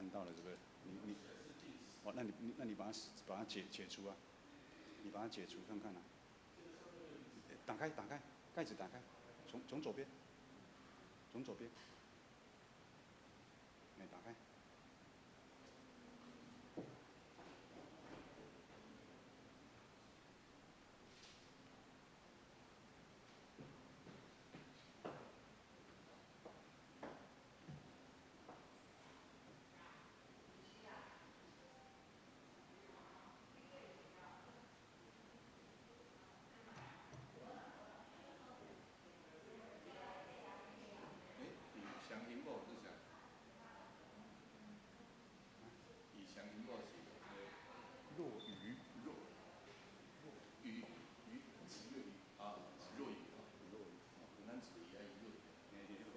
按到了，是不是？你，哦，那你把它解除啊，你把它解除看看啊。打開打開，蓋子打開，從左邊，從左邊，來打開。欸，宇翔因某是啥？宇翔因某是若愚，若愚愚子若愚啊，若愚啊，若愚，咱一个愛若愚。若愚。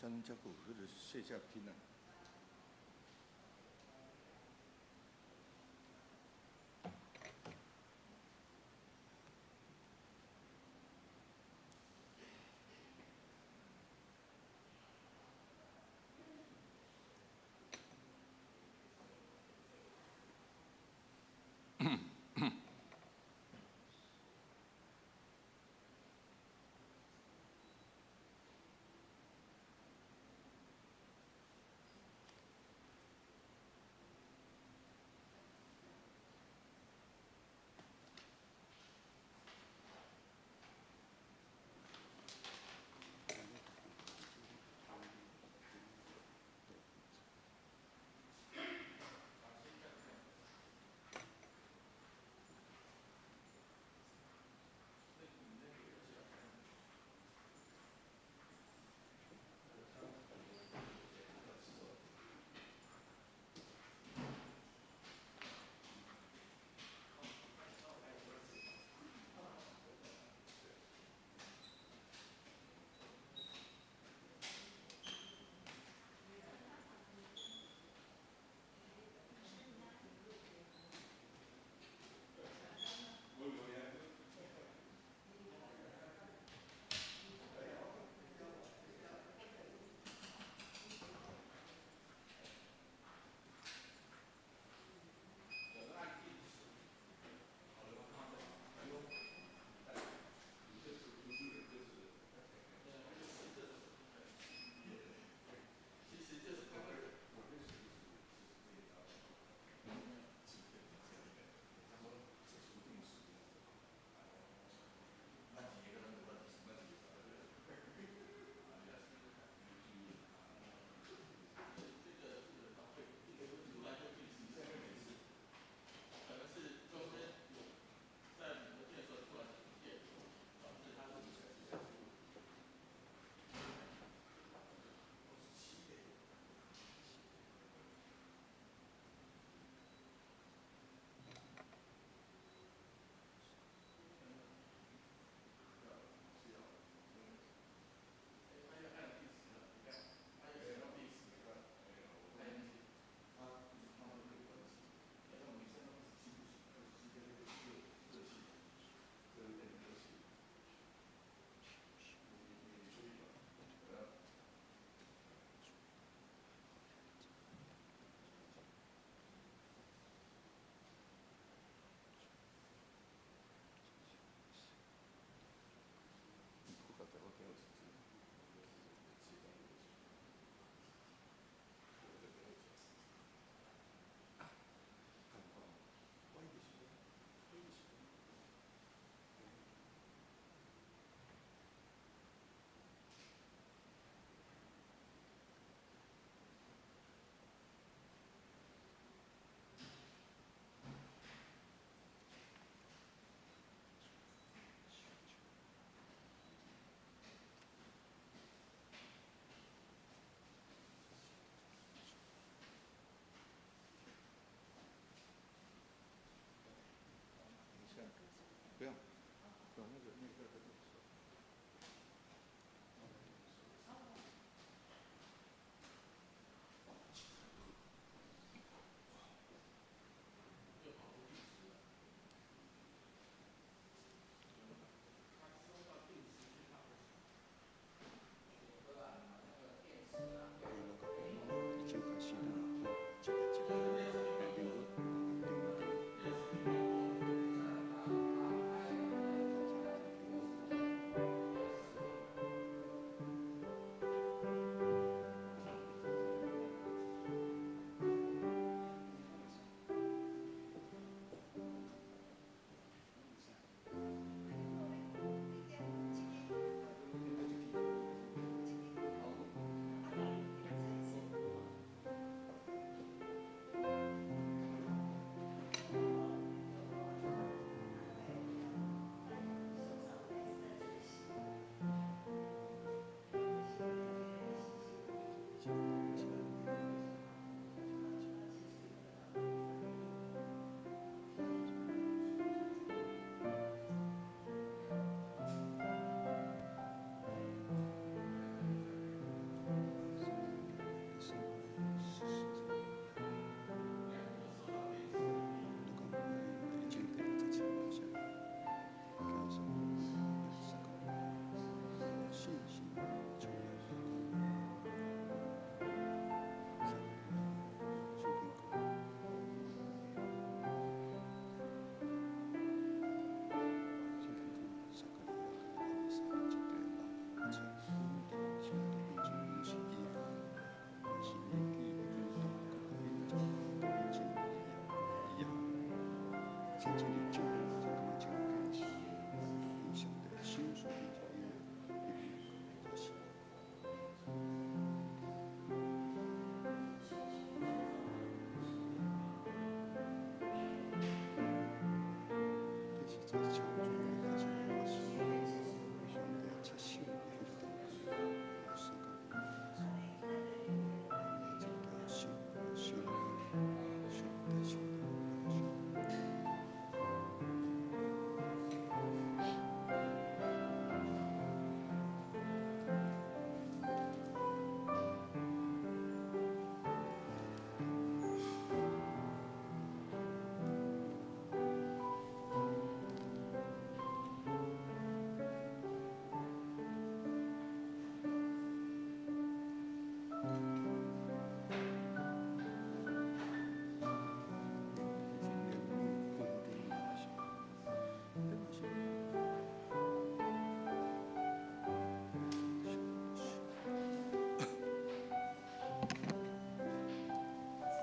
真遮久，彼个細隻品啊。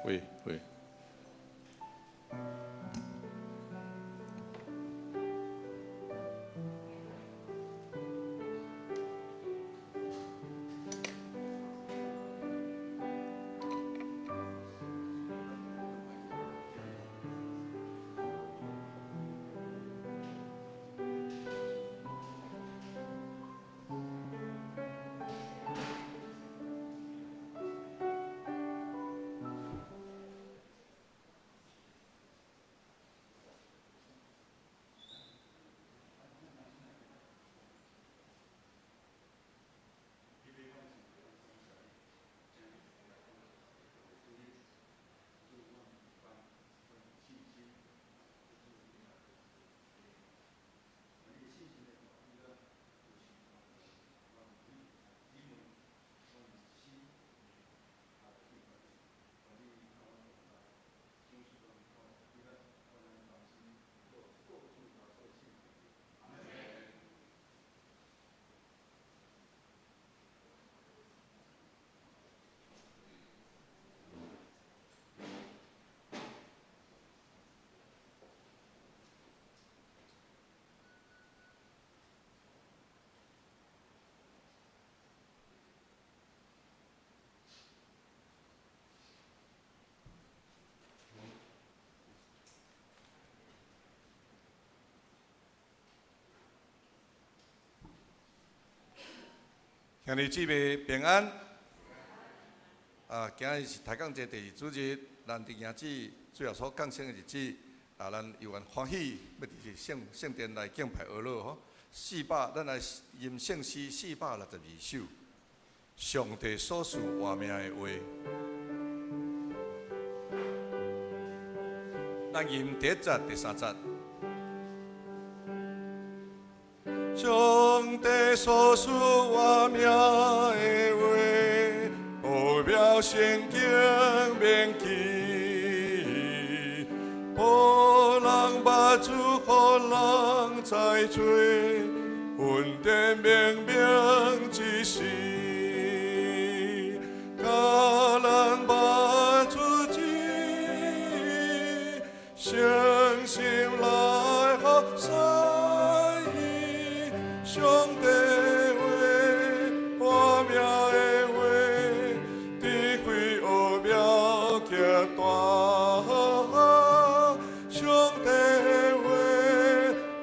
喂喂。兄弟姊妹平安。啊，今日是抬槓节第二主日，咱伫迎主主耶稣降生的日子，啊，咱犹原欢喜，欲伫圣圣殿来敬拜阿乐吼。四百，咱來吟聖詩462首，上帝所賜活命的話。咱吟第一節、第三節。上帝所賜活命的話，奧妙聖經銘記，予人捌主，予人知罪，恩典明明之時，教人捌主旨，誠心來服侍伊。上帝話，活命的話，智慧奧妙極大。上帝話，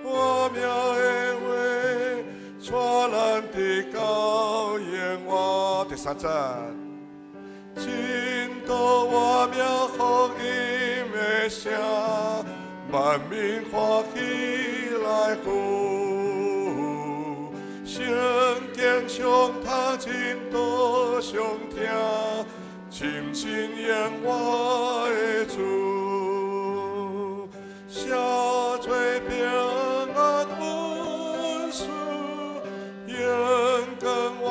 活命的話，帶咱得到永活。第三節，真道活命福音的聲，萬民歡喜來赴。聖經上讀真道上聽，深信永活的主，寫做平安恩賜，榮光活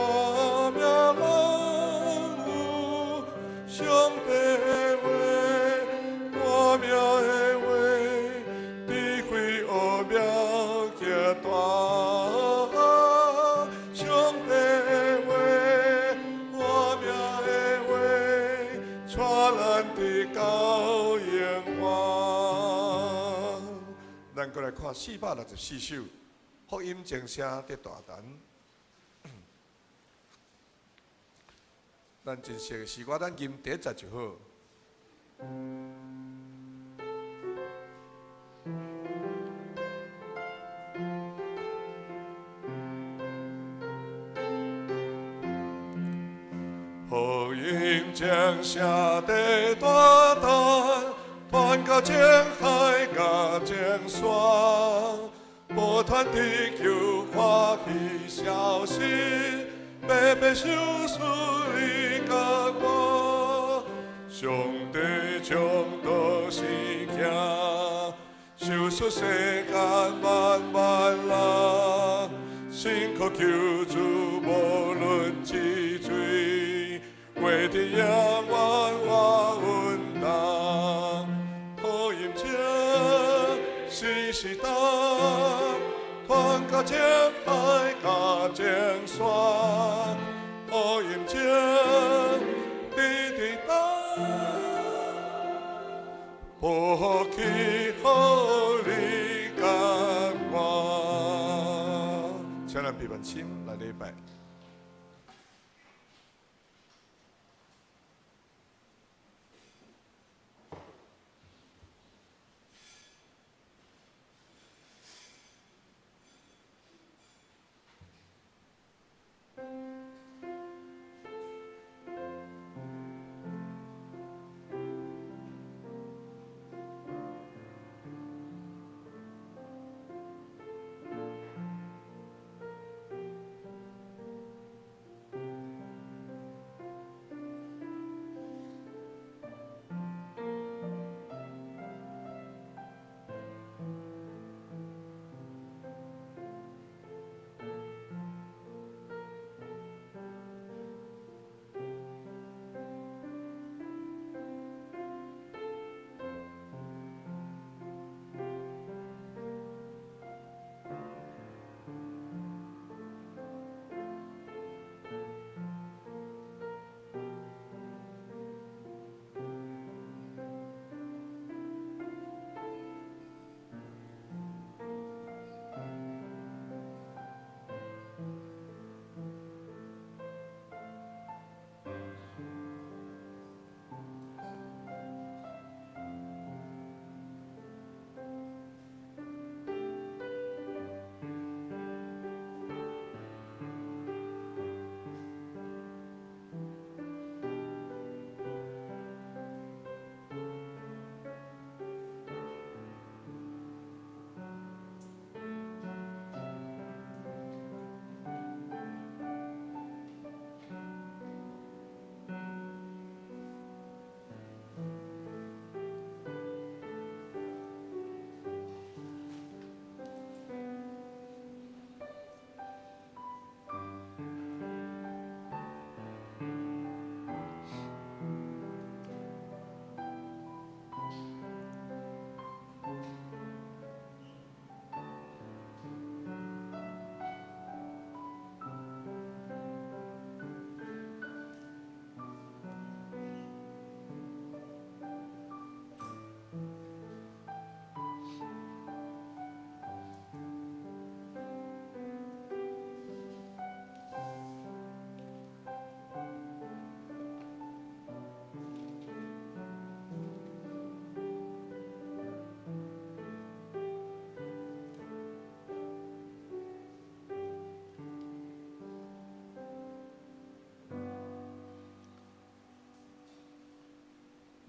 命攏有。上帝話，活命的話，智慧奧妙極大。上帝話，活命的話，帶咱得到永活。咱閣來看464首，福音鐘聲佇大陳。咱真熟的詩歌，咱吟第一節就好。福音鐘聲佇大陳，傳到眾海佮眾山，無傳地球歡喜消息，白白受賜你佮我，上帝將道生囝，救贖世間萬萬人，辛苦求主無論幾罪，為的永遠我穩當。福音鐘時時響，傳到眾海佮眾山，福音鐘直直響，福氣予你佮我。請咱閉目心來禮拜。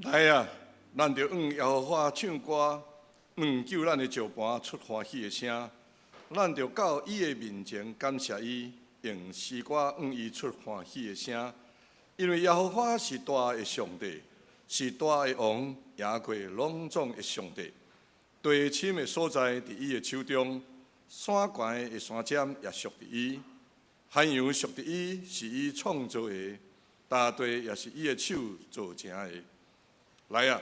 來啊，咱著向耶和華唱歌，向救咱的石磐出歡喜的聲。咱著到伊的面前感謝伊，用詩歌向伊出歡喜的聲。因為耶和華是大的上帝，是大的王，贏過攏總的上帝。地深的所在佇伊的手中，山懸的山尖也屬佇伊。海洋屬佇伊，是伊創造的；大地也是伊的手造成的。來啊，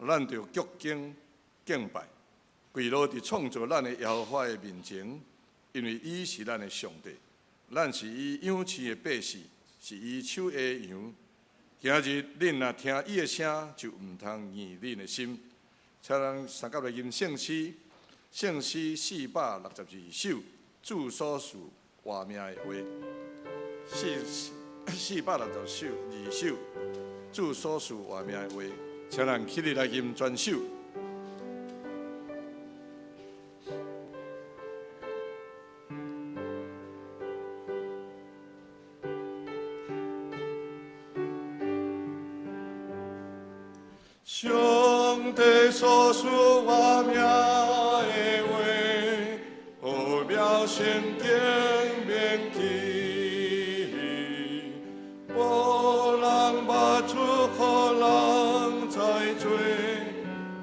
咱著鞠躬敬拜，跪落佇創造咱的耶和華的面前，因為伊是咱的上帝，咱是伊養飼的百姓，是伊手下的羊。今日恁若聽伊的聲，就毋通硬恁的心。請咱相佮來吟聖詩，聖詩462首，主所賜活命的話。462首，主所賜活命的話。請咱起立來吟全首。上帝所賜活命的話，奧妙聖經銘記，無人捌出予人知罪，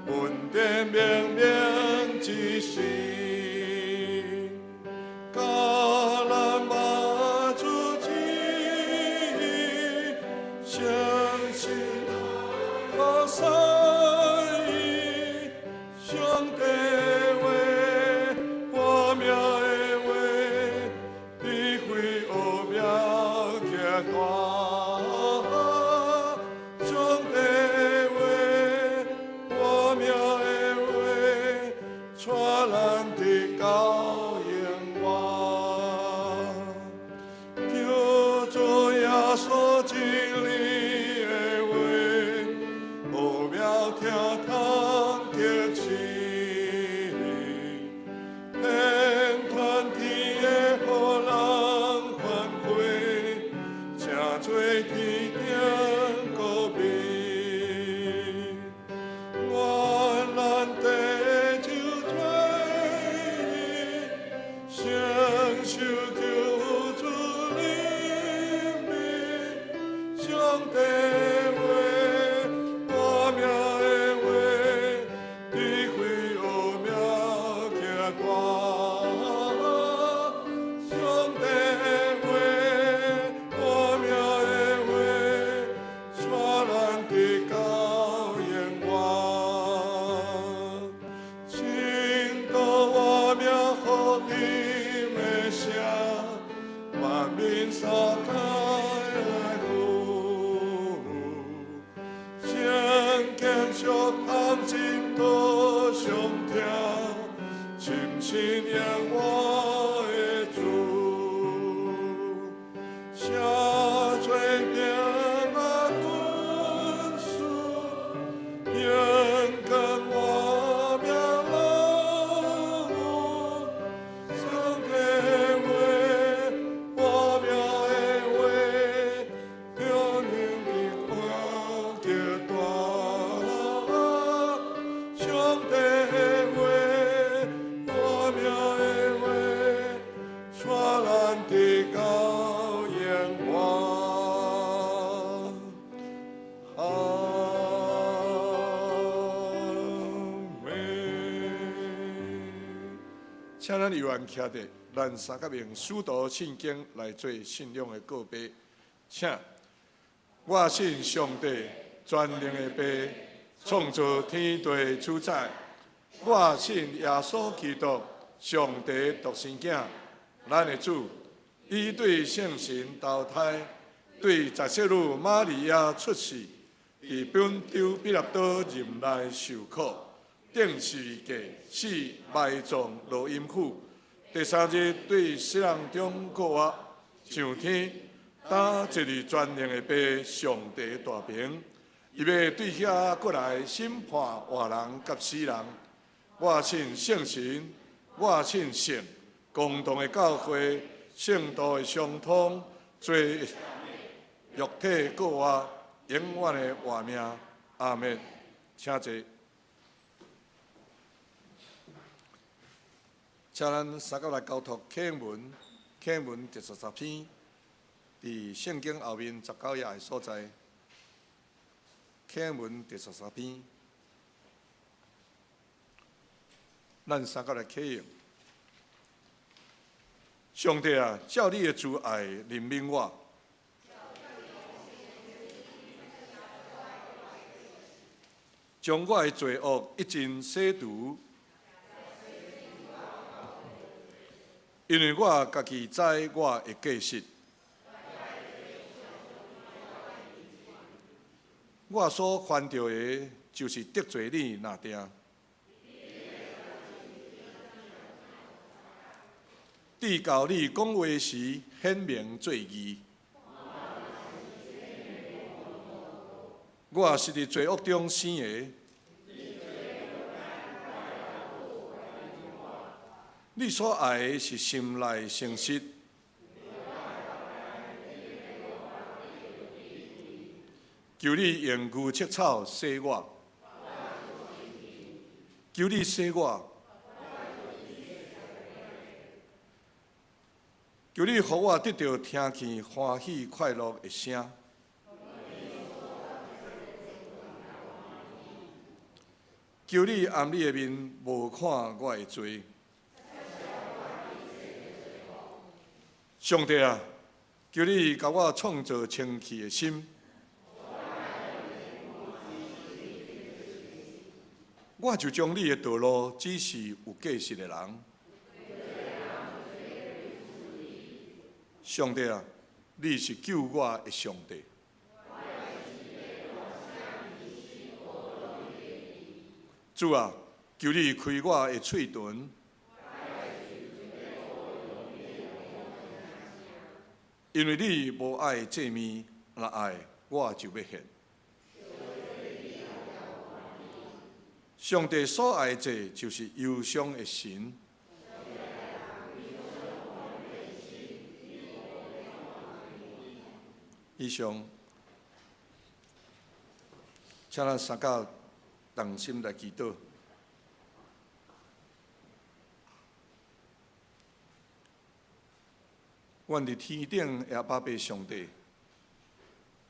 恩典明明指示，教咱捌主旨意，相信可善意，上帝話，活命的話，智慧奧妙極大。上帝話，活命的話，帶咱得到永活。叫做耶穌真理的話，奧妙聽通得知，遍傳天的予人歡喜，成做天頂國民。願咱得救罪孽，承受救主靈命。上帝話，活命的話，智慧奧妙極大。上帝話，活命的話，帶咱得到永活。真道活命福音的聲，萬民相共來呼。聖經俗通真道相聽，深信永活的主。寫做平安軍師，勇敢活命人物。上帝話，活命的話，叫人平安極大。上帝話，活命的話，帶咱得到永活。阿們。請咱有緣徛佇，咱相佮用使徒信經來做信仰的告白。請，我信上帝全能的父，創造天地主宰。我信耶穌基督，上帝獨生囝，咱的主。伊對聖神投胎，對十色女瑪利亞出世，佇本丟彼拉多任內受苦，釘十字架，死埋葬落陰府。第三日對死人中復活，上天，擔坐佇全能的父上帝大爿。伊欲對遐閣來審判活人佮死人。我信聖神，我信聖公同的教會，聖徒的相通，罪肉體復活，永遠的活命。阿門。請坐。請咱三個來交託啟應文，啟應文第十三篇，佇聖經後面19頁的所在。啟應文第十三篇，咱三個來啟應。上帝啊，照你的慈愛憐憫我。將我的罪惡一盡洗除，因為我家己知我的過失，我所犯著的，就是得罪你爾定。直到你講話時，顯明做義。我是佇罪惡中生的。你所愛的是心內誠實。求你用牛舌草洗我。求你洗我。求你予我得著聽見歡喜快樂的聲。求你掩你的面，無看我的罪。上帝啊，求你共我創造清氣的心。我就將你的道路指示有過失的人。上帝啊，你是救我的上帝。主啊，求你開我的喙唇，因為你無愛祭物，若愛我就欲獻。上帝所愛的祭就是憂傷的神。以上，請咱三甲同心來祈禱。阮佇天頂的阿爸父上帝，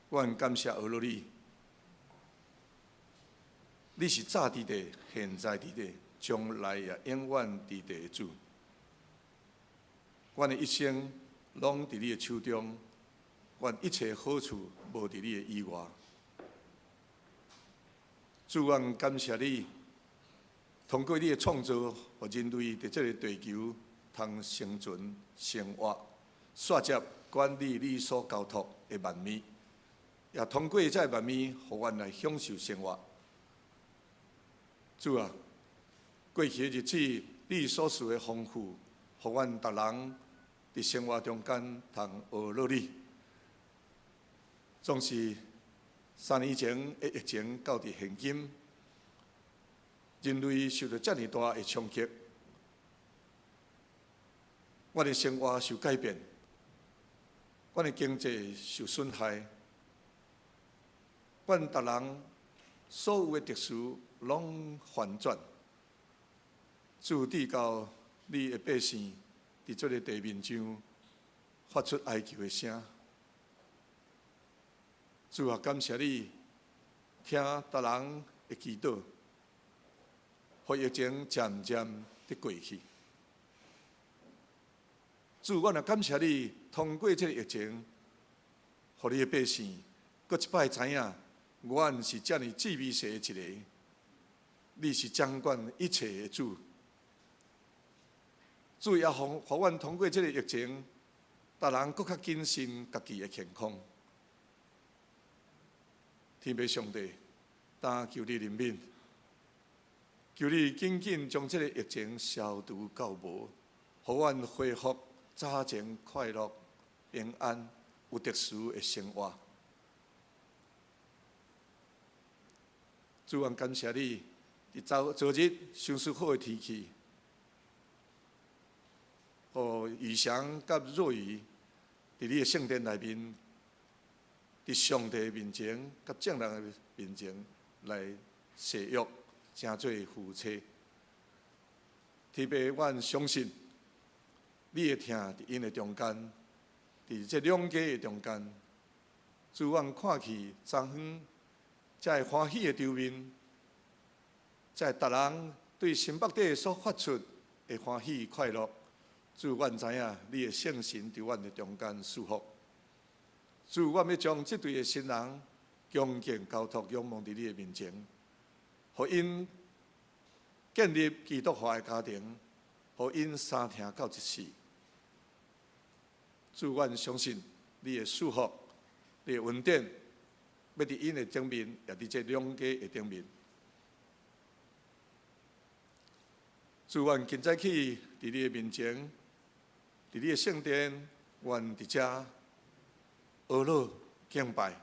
阮感謝阿羅你，你是早佇地，現在佇地，將來也永遠佇地的主。阮的一生攏佇你的手中，阮一切好處無佇你的以外。主，阮感謝你，通過你的創造，予人類佇這个地球通生存、生活，煞接管理你所交託的萬物，也通過這萬物，予阮來享受生活。主啊，過去的日子，你所賜的豐富，予阮逐人佇生活中間通學樂你。總是3年前的疫情到佇現今，人類受到遮爾大的衝擊，阮的生活受改變，阮的經濟受損害，阮逐人所有的秩序攏翻轉。主，直到你的百姓佇這个地面上發出哀求的聲。主啊，感謝你聽逐人的祈禱，予疫情漸漸的過去。主，阮也感謝你，通過這个疫情，予你的百姓閣一擺知影，阮是遮爾至微細的一个，你是掌管一切的主。主也予阮通過這个疫情，逐人閣較謹慎家己的健康。天父上帝，但求你憐憫，求你緊緊將這個疫情消除到無，予阮恢復早前快樂、平安、有秩序的生活。主，阮感謝你，佇昨昨日相拄好的天氣，予宇翔佮若雨佇你的聖殿內面，佇上帝面前、佮眾人的面前來誓約，成做夫妻。特別阮相信，你的疼佇𪜶的中間，佇這兩家的中間，主阮看去昨昏，這个歡喜的場面，這個逐人對心腹底所發出的歡喜快樂，主阮知影你的聖神佇阮的中間賜福。主，阮欲將這對的新人恭敬交託仰望佇你的面前，予𪜶建立基督化的家庭，予𪜶相疼到一世。主，阮相信你的祝福，你的恩典，欲佇𪜶的頂面，也佇這兩家的頂面。主，阮今早起佇你的面前，佇你的聖殿，阮佇遮阿樂敬拜，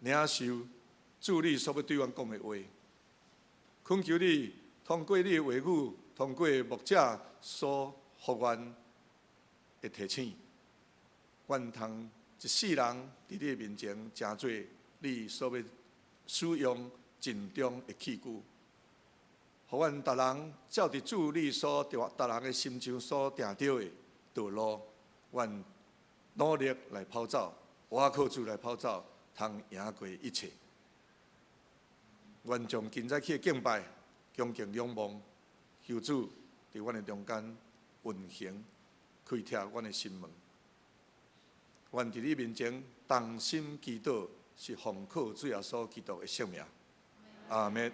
領受主你所欲對阮講的話。懇求你通過你的話語，通過牧者所予阮的提醒，阮通一世人佇你的面前，成做你所欲使用盡忠的器具，予阮逐人照佇主你所定，逐人的心腸所定著的道路，阮努力來跑走，倚靠主來跑走，通贏過一切。願將今早起的敬拜，恭敬仰望，求主佇阮的中間運行，開拓阮的心門。願佇你面前同心祈禱，是奉靠主耶穌基督的聖名。阿們。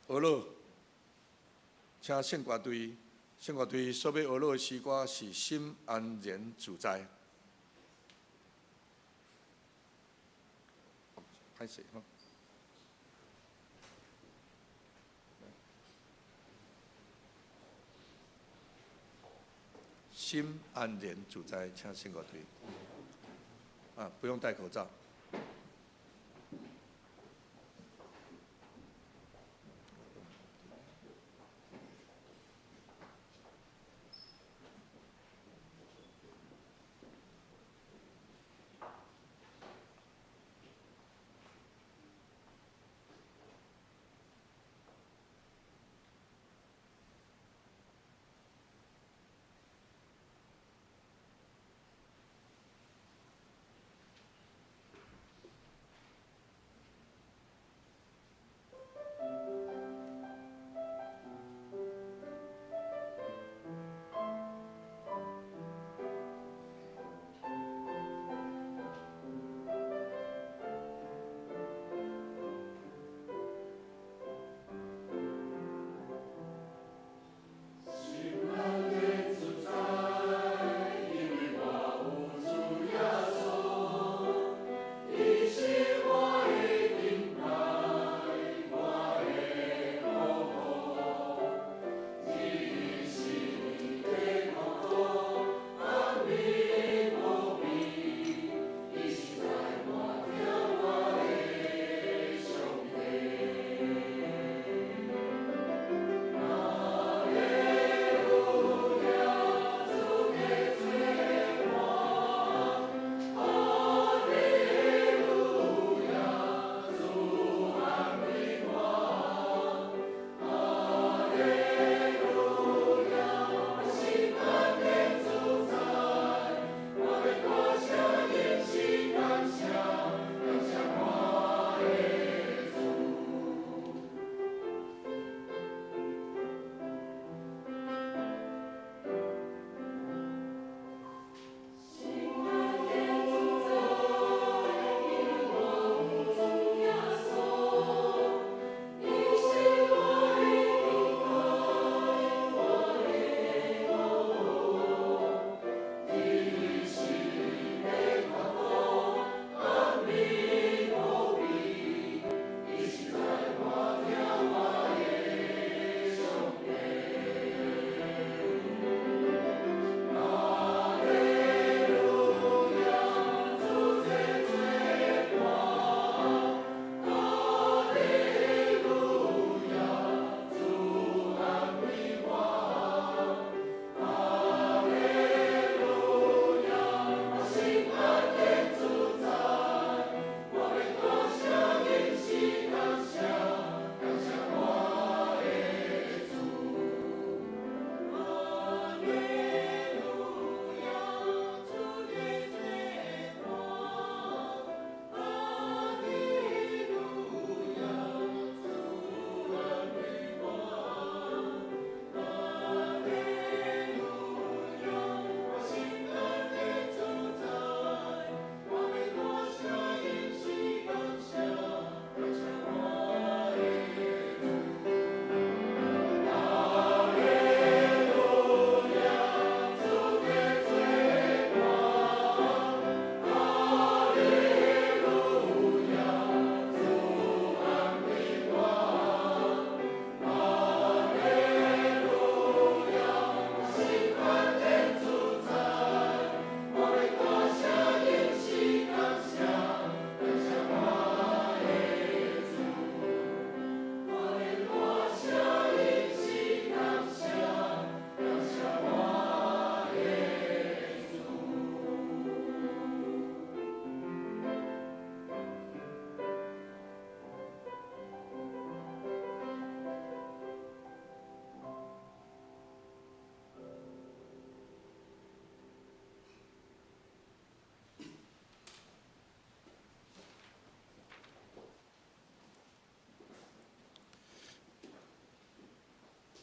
呵咾，請聖歌隊，聖歌隊所欲呵咾的詩歌是《心安然自在》。歹勢吼。心安然自在，請聖歌隊。啊，不用戴口罩。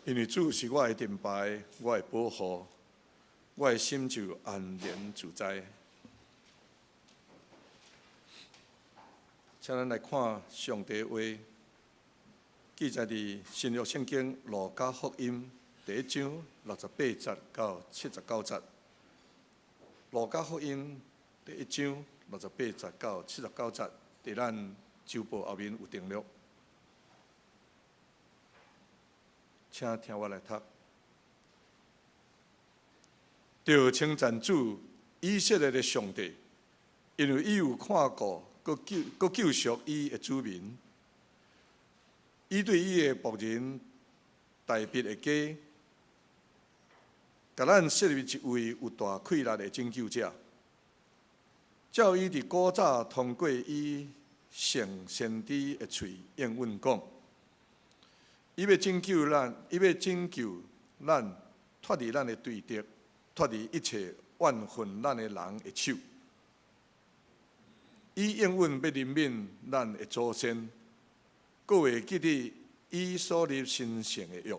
因為主是我的盾牌，我的保護，我的心就安然自在。請咱來看上帝話，記載佇新約聖經路加福音第一章68節到79節。路加福音第一章68節到79節，佇咱周報後面有登錄。請聽我來讀。著稱讚主以色列的上帝，因為伊有看顧，閣救閣救贖伊的子民。伊對伊的僕人大衛的家，共咱設立一位有大氣力的拯救者，照伊佇古早通過伊聖先知的喙應允講，伊欲拯救咱，伊欲拯救咱脫離咱的對敵，脫離一切怨恨咱的人的手。伊應允欲憐憫咱的祖先，閣會記得伊所立神聖的約，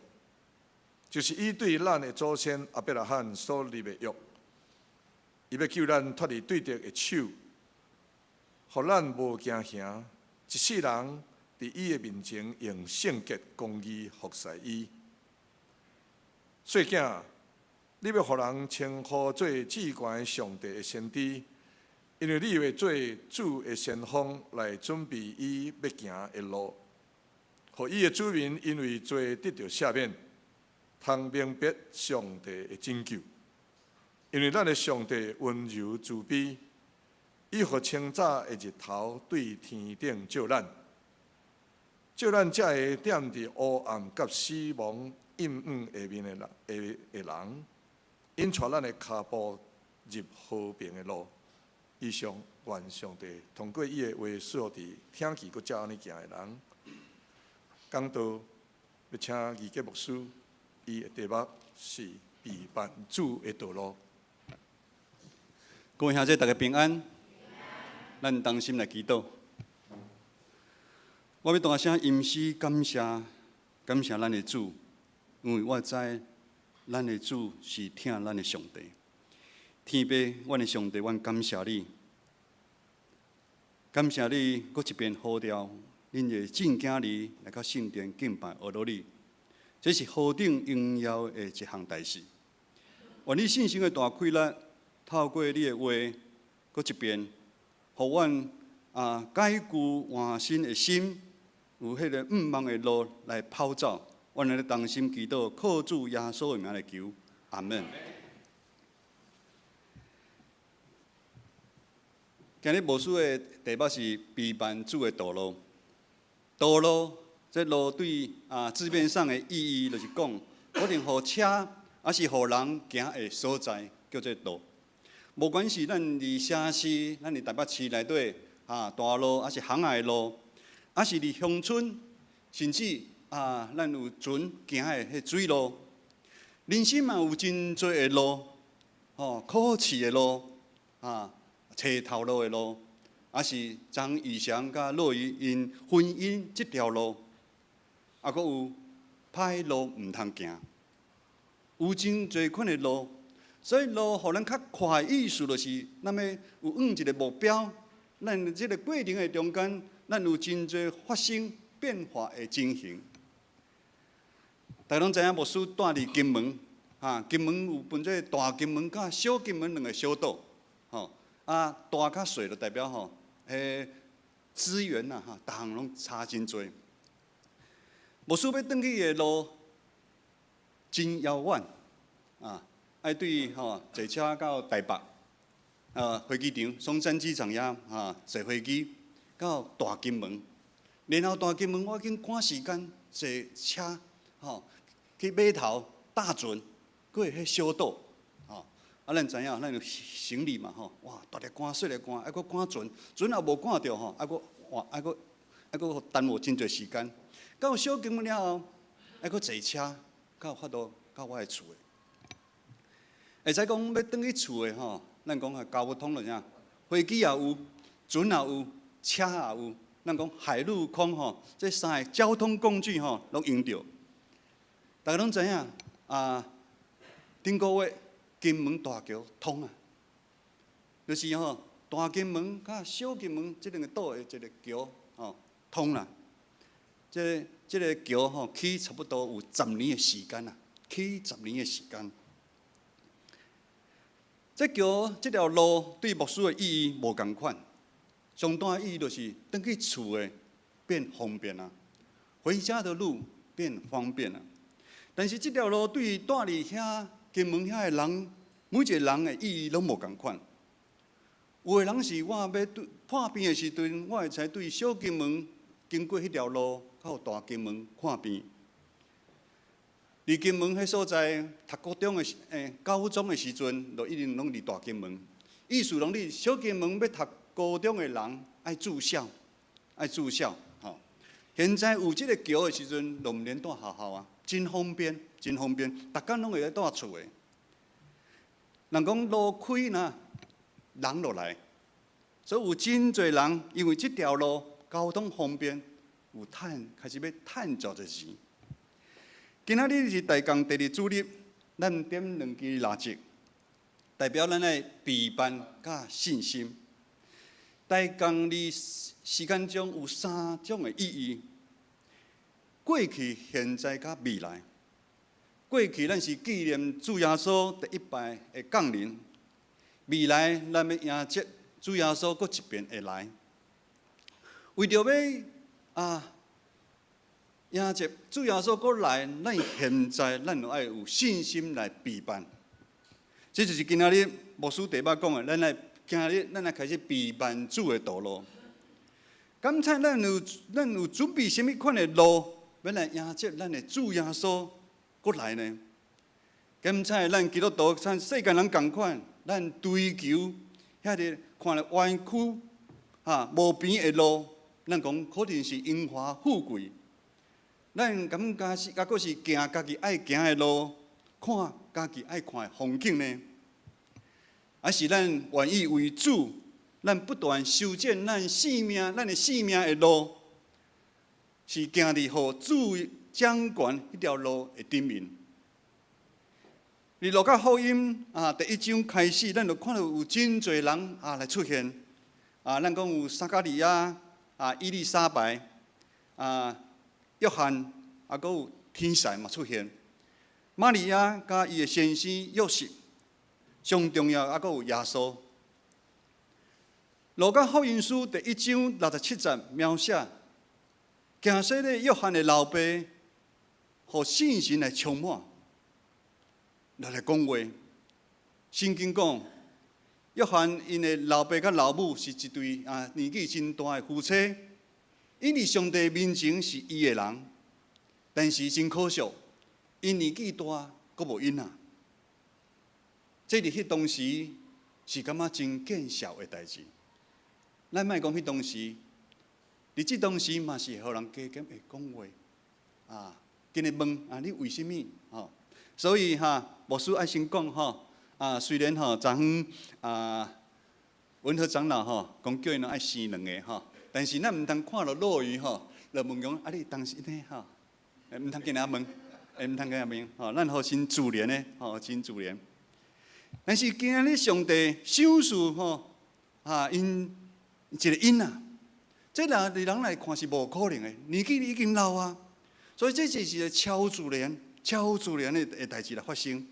就是伊對咱的祖先亞伯拉罕所立的約。伊欲救咱脫離對敵的手，予咱無驚嚇，一世人佇伊的面前用聖潔公義服侍伊。細囝，你欲予人稱呼做至懸上帝的先知，因為你會做主的先鋒來準備伊欲行的路，予伊的子民因為罪得著赦免，通明白上帝的拯救。因為咱的上帝溫柔慈悲，伊予清早的日頭對天頂照咱，照咱這個踮佇烏暗佮死亡陰影下面的人的人，引帶咱的跤步入和平的路。以上，願上帝通過伊的話賜予佇聽見閣照按呢行的人。講道欲請義傑牧師，伊的題目是避難主的道路。各位兄弟，大家平安。咱同心來祈禱。我欲大聲吟詩感謝，感謝咱的主，因為我知咱的主是疼咱的上帝。天父，阮的上帝，阮感謝你，感謝你閣一遍呼召恁的正囝兒來到聖殿敬拜阿羅你，這是何等榮耀的一項代誌。願你信心的大氣力，透過你的話，閣一遍，予阮啊改舊換新的心，有彼个向望的路來跑走。阮來同心祈禱，靠主耶穌的名來求，阿門。今日牧師的題目是避難主的道路。道路，這路對啊字面上的意義，就是講，可能予車，抑是予人行的所在，叫做路。無管是咱佇城市，咱佇台北市內底啊大路，抑是巷仔的路，抑是佇鄉村，甚至啊，咱有船行的彼水路。人生嘛有真濟的路，吼，考試的路，啊，揣頭路的路，抑是張以翔佮樂怡𪜶婚姻這條路，啊，閣有歹路毋通行，有真濟款的路，所以路予咱較快的意思就是，咱欲有向一个目標，咱這个過程的中間，咱有真濟發生變化的情形。大家攏知影，牧師住佇金門，哈，金門有分做大金門佮小金門兩个小島，吼，啊，大佮細就代表吼，彼資源啊，哈，逐項攏差真濟。牧師欲轉去的路真遙遠，啊，愛對吼坐車到台北，啊，飛機場松山機場遐，哈，坐飛機到大金門，然後大金門我緊趕時間坐車，吼，去碼頭搭船過彼小島，吼，啊，咱知影咱有行李嘛，吼，哇，大粒汗、細粒汗，猶閣趕船，船也無趕著吼，猶閣哇，猶閣猶閣耽誤真濟時間。到小金門了後，猶閣坐車，才有法度到我的厝的。會使講欲轉去厝的吼，咱講啊交通就啥，飛機也有，船也有，車也有，咱講海陸空吼，這三个交通工具吼，攏用著。大家攏知影啊，頂個月金門大橋通啊，就是吼大金門佮小金門這兩個島的一個橋吼通啦。這個橋吼起差不多有十年的時間啦，起十年的時間。這橋這條路對牧師的意義無仝款，上大的意義就是轉去厝的變方便啊，回家的路變方便了。但是這條路對住佇遐金門遐的人，每一個人的意義攏無仝款。有的人是我欲對破病的時陣，我會使對小金門經過彼條路到大金門看病。佇金門彼所在讀高中的時，高中的時陣，就一定攏佇大金門。意思講，你小金門欲讀高中的人愛住校，愛住校。吼，現在有這個橋的時陣，就毋免蹛學校啊，真方便，真方便，逐工攏會使蹛厝的。人講路開呢，人就來，所以有真濟人因為這條路交通方便，有趁開始欲趁足濟錢。今仔日是大工第二主日，咱點兩支蠟燭，代表咱的備辦佮信心。大工的時間中有三種的意義：過去、現在佮未來。過去咱是紀念主耶穌第一擺的降臨，未來咱欲迎接主耶穌閣一遍會來。為著欲迎接主耶穌閣來，咱現在咱就愛有信心來備辦。這就是今仔日牧師第一擺講的，咱來今日咱來開始備辦主的道路。敢猜咱有準備啥物款的路，欲來迎接咱的主耶穌閣來呢？敢猜咱基督徒像世間人仝款，咱追求遐个看來彎曲、哈無平的路，咱講可能是榮華富貴。咱感覺是，抑閣是行家己愛行的路，看家己愛看的風景呢？還是咱願意為主，咱不斷修剪咱生命，咱的生命的路，是行佇予主掌權彼條路的頂面。佇路加福音第一章開始，咱就看到有真濟人來出現。咱講有撒迦利亞、以利沙白、約翰，閣有天使嘛出現。瑪利亞佮伊的先生約瑟，上重要抑閣有耶穌。路加福音書第一章67節描寫，行洗禮約翰的老爸，予聖神來充滿，來講話。聖經講，約翰𪜶的老爸佮老母是一對年紀真大的夫妻，𪜶佇上帝面前是義的人，但是真可惜，𪜶年紀大，閣無囡仔。這佇彼當時是感覺真見笑的代誌。咱莫講彼當時，佇這當時嘛是會予人加減會講話，緊來問啊，你為啥物？吼，所以哈，牧師愛先講吼，雖然吼，昨昏文和長老吼，講叫𪜶愛生兩个吼，但是咱毋通看著落雨吼，就問講啊，你當時呢吼，毋通共𪜶問，毋通共𪜶問，吼，咱予真自然的，吼，真自然。但是今仔日上帝賞賜吼，𪜶一个囡仔，這若佇人來看是無可能的，年紀已經老啊，所以這就是一個超自然、超自然的代誌來發生。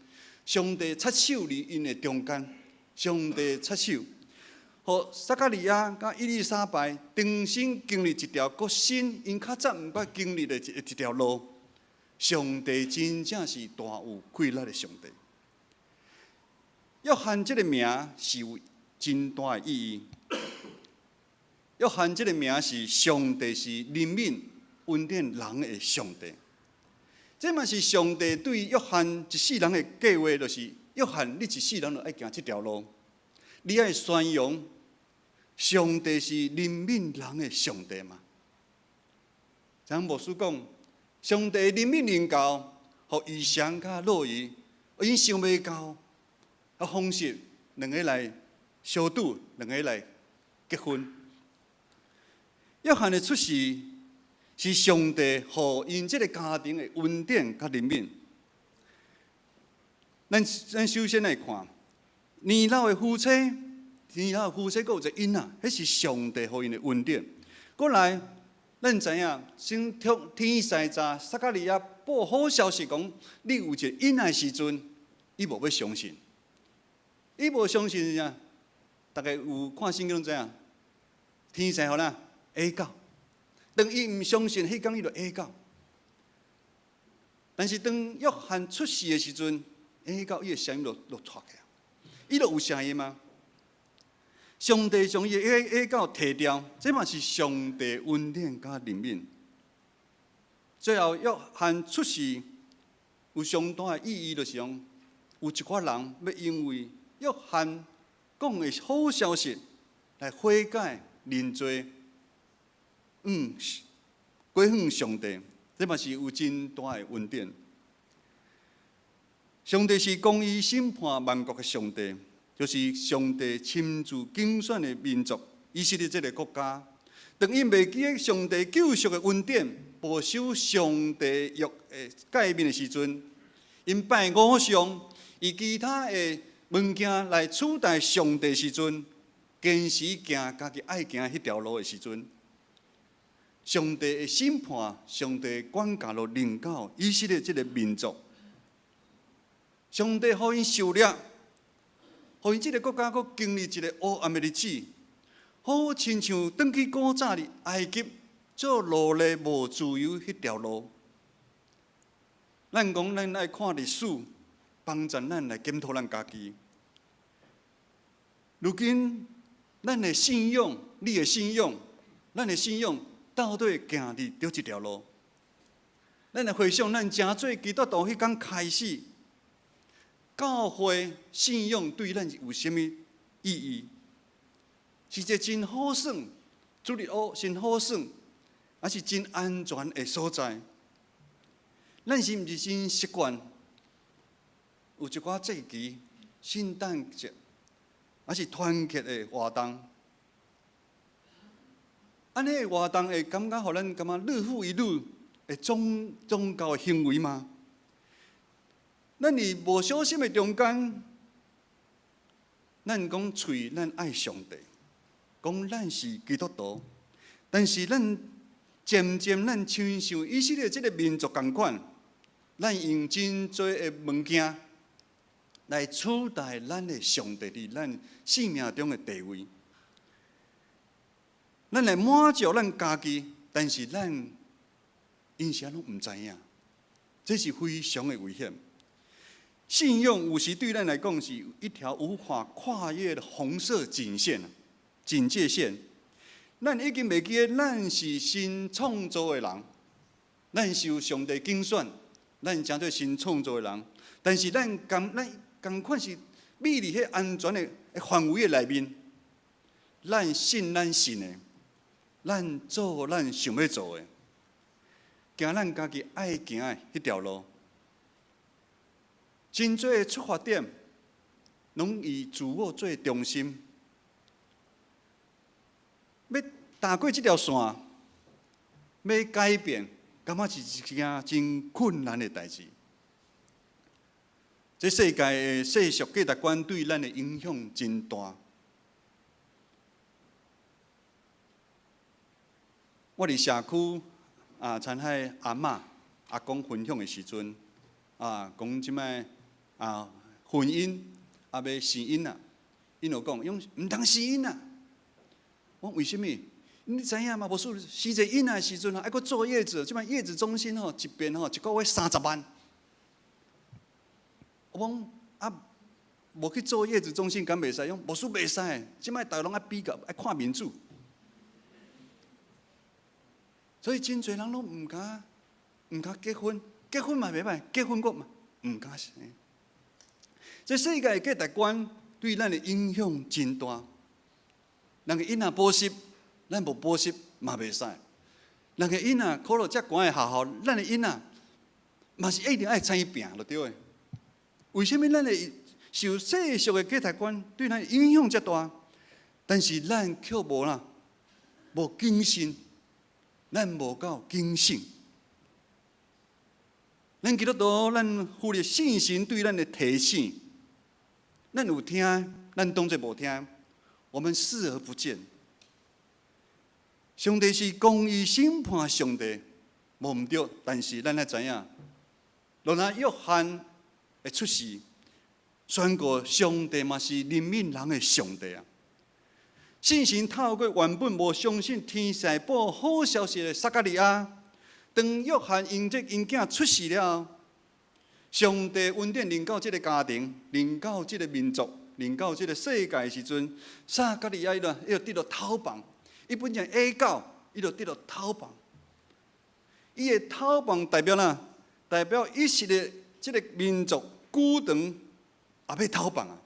上帝插手佇𪜶的中間，上帝插手，予撒迦利亞佮以利沙白重新經歷一條閣新，𪜶較早毋捌經歷的一條路。上帝真正是大有氣力的上帝。約翰這個名是有真大的意義。約翰這個名是上帝是憐憫恩典人的上帝。這嘛是上帝對約翰一世人的計劃，就是約翰，你一世人就愛行這條路，你愛宣揚上帝是憐憫人的上帝嘛？像牧師講，上帝憐憫臨到，予異祥佮樂怡，𪜶想袂到，方式兩个來相拄，兩个來結婚。約翰的出世是上帝予𪜶這个家庭的恩典佮憐憫。咱首先來看年老的夫妻，年老的夫妻閣有一個囡仔，彼是上帝予𪜶的恩典。過來，咱知影，先聽天使長撒迦利亞報好消息講，你有一個囡仔的時陣，伊無欲相信，伊無相信啥？大家有看聖經攏知影，天使予啥嚇到，當伊毋相信，彼工伊就嚇到。但是當約翰出世的時陣，嚇到伊的聲音就掣起來，伊就有聲音嗎？上帝將伊的嚇到提掉，這嘛是上帝恩典佮憐憫。最後約翰出世有上大的意義，就是講有一寡人欲因為約翰講的好消息來悔改認罪，歸向上帝，這嘛是有真大的恩典。上帝是公義審判萬國的上帝，就是上帝親自揀選的民族，以色列這个國家。當𪜶袂記得上帝救贖的恩典，無守上帝約的誡命的時陣，𪜶拜偶像，以其他的物件來取代上帝時陣，堅持行家己愛行彼條路的時陣，上帝的審判，上帝管教就臨到以色列這个民族。上帝予𪜶受掠，予𪜶這个國家閣經歷一个黑暗的日子，好親像轉去古早佇埃及做奴隸無自由彼條路。咱講咱愛看歷史，幫助咱來檢討咱家己。如今，咱的信仰，你的信仰，咱的信仰，到底行佇佗一條路？咱來回想咱成做基督徒彼工開始，教會信仰對咱有啥物意義？是一个真好耍，主日學真好耍，抑是真安全的所在？咱是毋是真習慣有一寡節期、聖誕節，抑是團契的活動？按呢的活動會感覺予咱感覺日復一日的宗教的行為嗎？咱佇無小心的中間，咱講喙咱愛上帝，講咱是基督徒，但是咱漸漸咱親像以色列這个民族仝款，咱用真濟的物件來取代咱的上帝佇咱生命中的地位。咱來滿足咱家己，但是咱𪜶啥攏毋知影，這是非常的危險。信仰有時對咱來講是一條無法跨越的紅色警線、警戒線。咱已經袂記得咱是新創造的人，咱受上帝揀選，咱成做新創造的人。但是咱仝款是覓佇彼安全的範圍的內面，咱信咱信的，咱做咱想欲做的，行咱家己愛行的彼條路。真濟的出發點，攏以自我做中心。欲踏過這條線，欲改變，感覺是一件真困難的代誌。這世界的世俗價值觀對咱的影響真大。我佇社區啊，田海阿嬤、阿公分享的時陣，啊，講這擺啊，婚姻啊，欲生囡仔，𪜶就講，𪜶毋通生囡仔。我講為啥物？你知影嗎？無輸生一个囡仔的時陣吼，愛閣坐月子，這擺月子中心吼，一遍吼一個月30萬。我講啊，無去坐月子中心敢袂使？講無輸袂使，這擺逐家攏愛比較，愛看面子。所以真濟人攏毋敢，毋敢結婚，結婚嘛袂䆀，結婚閣嘛毋敢生。這世界的價值觀對咱的影響真大。人的囡仔補習，咱無補習嘛袂使。人的囡仔考到遮懸的學校，咱的囡仔嘛是一定愛參與拼就對的。為啥物咱會受世俗的價值觀對咱影響遮大？但是咱卻無啦，無謹慎，咱無夠謹慎。咱基督徒，咱忽略聖神對咱的提醒，咱有聽，咱當作無聽，我們視而不見。上帝是公義審判上帝，無毋對，但是咱愛知影，若若約翰的出世，宣告上帝嘛是憐憫人的上帝啊！聖神透過原本無相信天使報好消息的撒迦利亞，當約翰𪜶這𪜶囝出世了後，上帝恩典臨到這个家庭，臨到這个民族，臨到這个世界的時陣，撒迦利亞伊就伊就得著頭棒，伊本來矮狗，伊就得著頭棒。伊的頭棒代表啥？代表以色列這个民族久長也欲頭棒啊！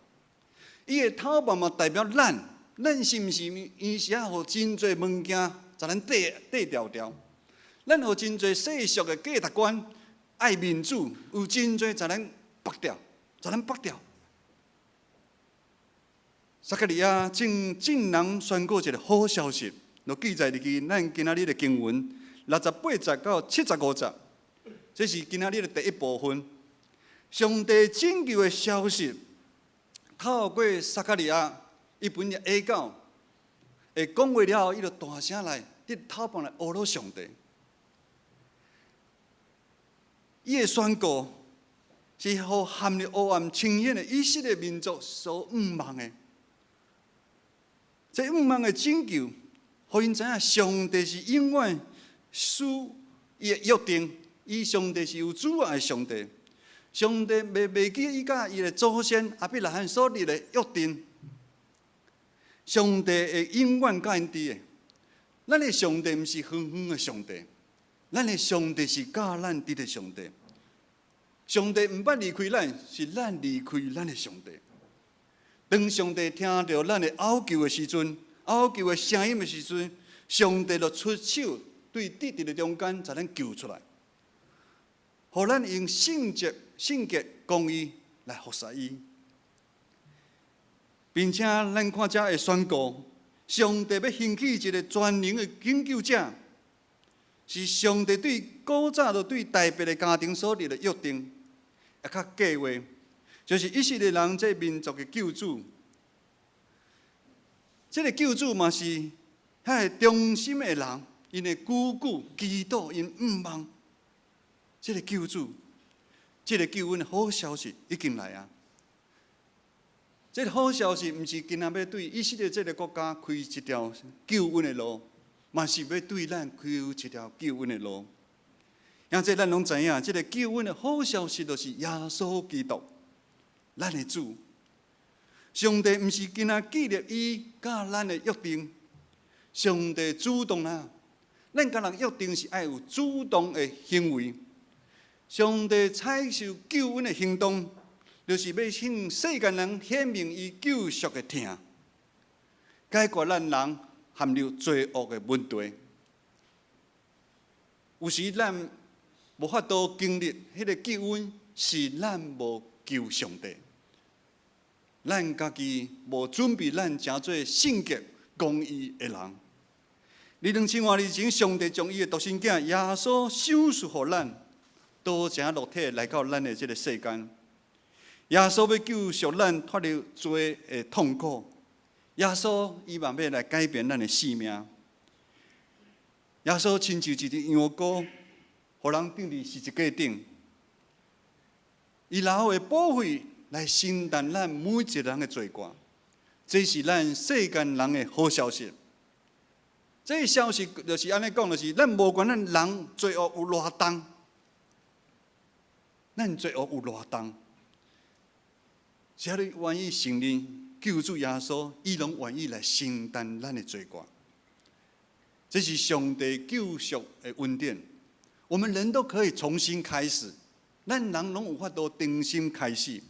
伊的頭棒嘛代表咱，咱是毋是有時仔予真濟物件，予咱綴綴牢牢？咱予真濟世俗的價值觀，愛面子，有真濟予咱縛牢，予咱縛牢。撒迦利亞向眾人宣告一个好消息，就記載佇去咱今仔日的經文68節到75節，這是今仔日的第一部分。上帝拯救的消息，透過撒迦利亞，伊本來矮狗，會講話了後，伊就大聲來，得頭棒來呵咾上帝。伊的宣告是予陷入黑暗深淵的以色列民族所向望的。這向望的拯救，予𪜶知影上帝是永遠守伊的約定，伊上帝是有慈愛的上帝。上帝袂袂記伊佮伊的祖先亞伯拉罕所立的約定，上帝會永遠佮𪜶佇的。咱的上帝毋是遠遠的上帝，咱的上帝是佮咱佇的上帝。上帝毋捌離開咱，是咱離開咱的上帝。當上帝聽著咱的哀求的時陣，哀求的聲音的時陣，上帝就出手對敵人的中間，將咱救出來，予咱用聖潔、聖潔、公義來服侍伊，並且咱看這會宣告，上帝欲興起一个全能的拯救者，是上帝對古早就對大衛的家庭所立的約定，也較計劃，就是以色列人這民族的救主。這个救主嘛是遐个忠心的人，𪜶會久久祈禱，𪜶向望這个救主，這个救恩的好消息已經來啊！這个好消息毋是干焦欲對以色列這个國家開一條救恩的路，嘛是欲對咱開一條救恩的路。兄弟咱攏知影，這个救恩的好消息就是耶穌基督，咱的主。上帝毋是干焦記得伊佮咱的約定，上帝主動啊！咱佮人約定是愛有主動的行為。上帝採取救恩的行動，就是欲向世間人顯明伊救贖的疼，解決咱人陷入罪惡的問題。有時咱無法度經歷彼个救恩，是咱無求上帝，咱家己無準備，咱成做聖潔公義的人。佇2000外年前，上帝將伊的獨生囝耶穌賞賜予咱，道成肉體來到咱的這个世間。耶穌欲救贖咱脫離罪的痛苦。耶穌伊嘛欲來改變咱的性命。耶穌親像一隻羊羔，予人釘佇十字架頂，伊流的寶血來承擔咱每一个人的罪過。這是咱世間人的好消息。這个消息就是按呢講，就是咱無管咱人罪惡有偌重，咱罪惡有偌重，只要你願意承認救主耶穌，伊攏願意來承擔咱的罪過。這是上帝救贖的恩典。我們人都可以重新開始，咱人攏有法度重新開始。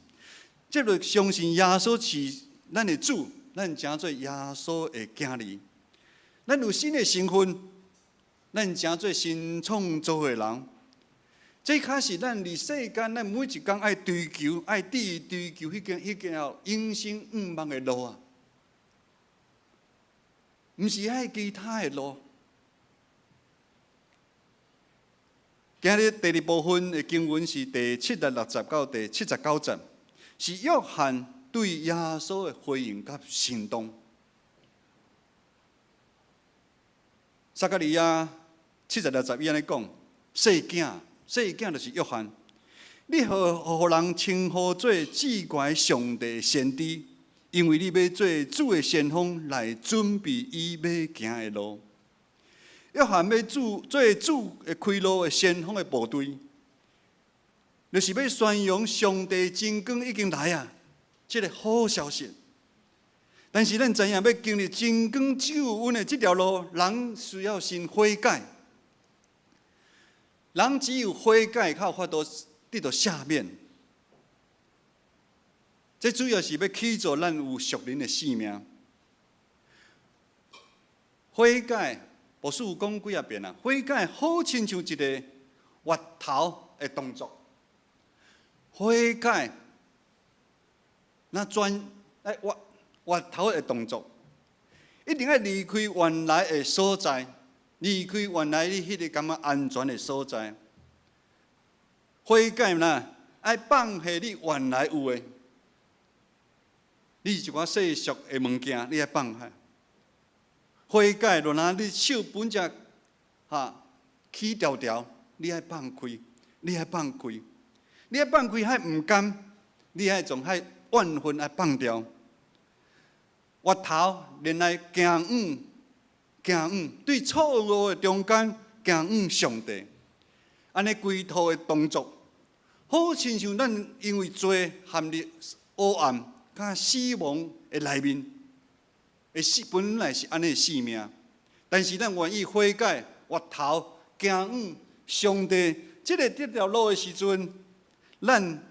這個相信耶穌是咱的主，咱成做耶穌的囝兒，咱有新的身份，咱成做新創造的人。這較是咱佇世間，咱每一工愛追求、愛致追求彼條永生向望的路啊，毋是愛其他的路。今日第二部分的經文是第七十六節到第七十九節，是約翰對耶穌的回應佮行動。撒迦利亞七十六節伊按呢講：細囝，細囝就是約翰，你予予人稱呼做至懸上帝的先知，因為你欲做主的先鋒來準備伊欲行的路。約翰欲做做主的開路的先鋒的部隊，就是欲宣揚上帝真光已經來啊！這个好消息。但是咱知影，欲經歷真光救恩的這條路，人需要先悔改。人只有悔改，才有法度得到赦免。這主要是欲起造咱有屬靈的生命。悔改。牧師有講幾仔遍啊，悔改好親像一个越頭的動作。悔改，若轉愛越越頭的動作，一定愛離開原來的所在，離開原來你彼个感覺安全的所在。悔改啦，愛放下你原來有的，你一寡世俗的物件，你愛放下。悔改，若若你手本才哈起條條，你愛放開，你愛放開，你愛放開，彼毋甘，你愛將彼怨恨愛放掉。越頭連來行遠，行遠，對錯誤的中間行向上帝，按呢歸途的動作，好親像咱因為罪陷入黑暗佮死亡的內面。的死本來是按呢性命，但是咱願意悔改、越頭、行向上帝這个這條路的時陣，咱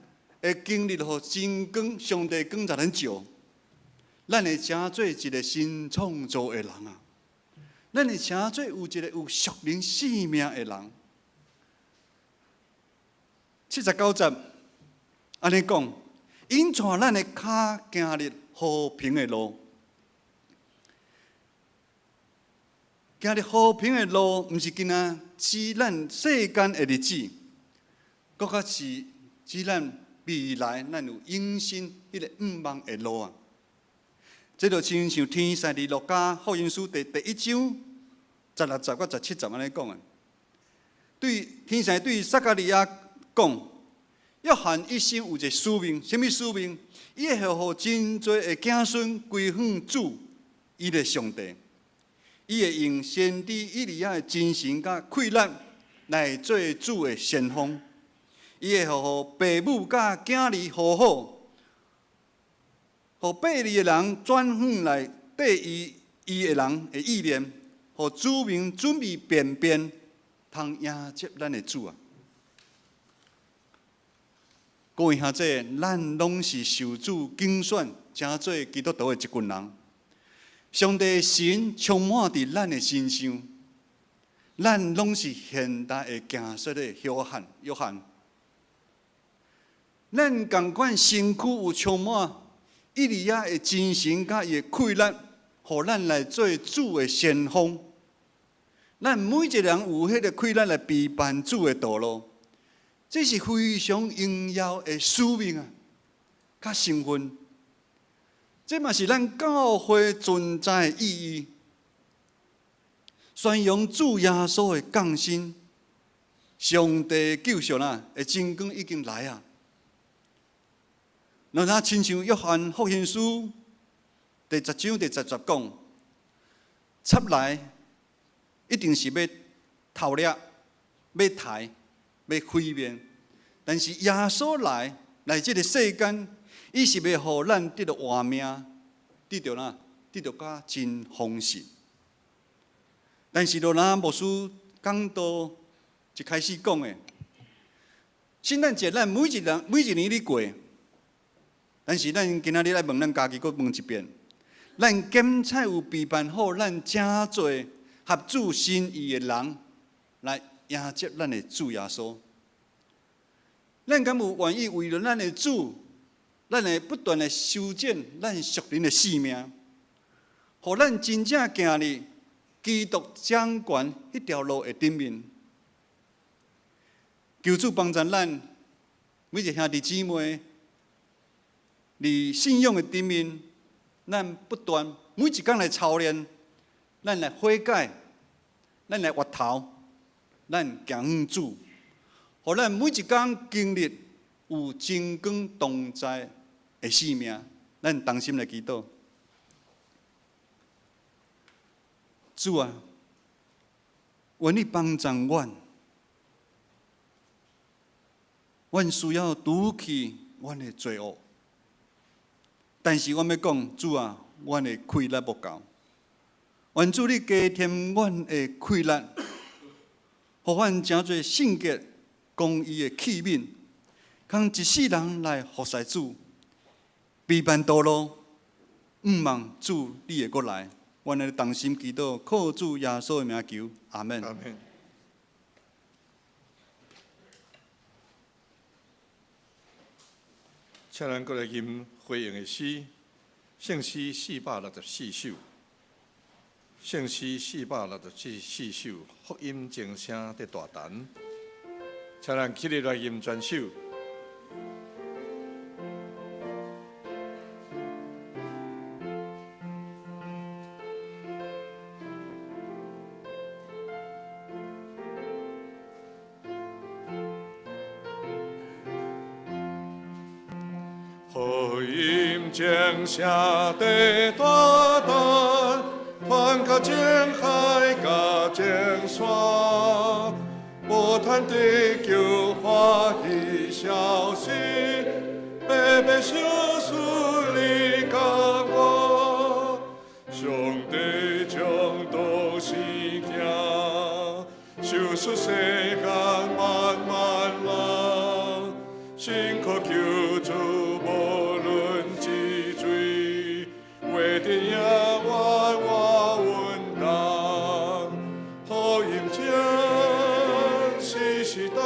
會經歷予真光，上帝光予咱照，咱會成做一个新創造的人啊！咱會成做有一个有屬靈生命的人。七十九節按呢講，𪜶帶咱的跤行入和平的路。行入和平的路，毋是干焦指咱世間的日子，閣較是指咱未來咱有永生彼个向望的路啊！這就親像天使佇路加福音書第第一章十六節佮十七節按呢講的。對天使對撒迦利亞講，約翰一生有一个使命，啥物使命？伊會予真濟的子孫歸向主，伊的上帝。伊會用先知以利亞的精神佮氣力來做主的先鋒。伊會予父母佮囝兒和好，予背離的人轉向來綴伊伊的人的意念，予子民準備便便，通迎接咱的主啊！各位兄弟，咱攏是受主揀選，成做基督徒的一群人。上帝神充滿佇咱的身上，咱攏是現代的行說的約翰。約翰，咱仝款身軀有充滿以利亞的精神佮伊的氣力，予咱來做主的先鋒。咱每一个人有彼个氣力來備辦主的道路，這是非常榮耀的使命啊，佮身份。這嘛是咱教會存在的意義，宣揚主耶穌的降生，上帝救贖啊的真光已經來啊！若若親像約翰福音書第十章第十節講，賊來一定是欲偷掠、欲刣、欲毀滅，但是耶穌來來這个世間，伊是欲予咱得著活命，得著哪，得著較真豐盛。但是，若若牧師講道一開始講的，聖誕節咱每一人每一年咧過，但是咱今仔日來問咱家己，閣問一遍：咱敢才有備辦好咱誠濟合主心意的人來迎接咱的主耶穌？咱敢有願意為著咱的主，咱會不斷的修剪咱屬靈的生命，予咱真正行佇基督掌權彼條路的頂面。求主幫助咱每一个兄弟姊妹，佇信仰的頂面，咱不斷每一工來操練，咱來悔改，咱來回頭，咱行向主，予咱每一工經歷有真光同在的生命。咱同心來祈禱。主啊，願你幫助阮，阮需要除去阮的罪惡，但是阮欲講，主啊，阮的氣力無夠。願主你加添阮的氣力，予阮成做聖潔、公義的器皿，通一世人來服侍主，避免道路，向望主你會閣來。阮來同心祈禱，靠主耶穌的名求，阿門。阿門。請咱閣來吟回應的詩，聖詩464首，聖詩464首，福音鐘聲佇大陳。請咱起立來吟全首。福音鐘聲佇大陳，傳到全海佮眾山，無趁得救歡喜消息，白白相思你佮我，上帝將道生囝，救贖世間萬萬人，辛苦救主無論幾罪，為的永遠我穩當，福音鐘時時當，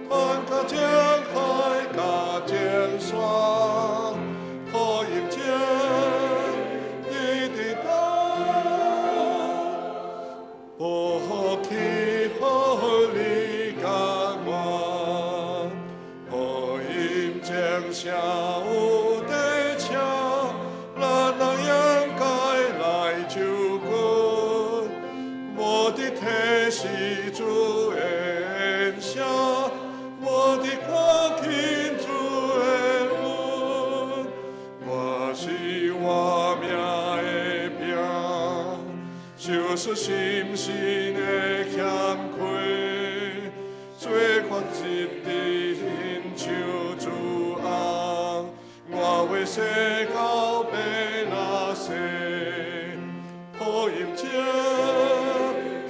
傳到全海佮眾山，福音鐘一直當，無去予你佮我，福音鐘聲有得請，咱人應該來就近，無佇提示主恩聲，無佇看見主的恩，我是活命的餅，受死心神的欠虧，做法一直親像主翁，我為世到白那世，福音鐘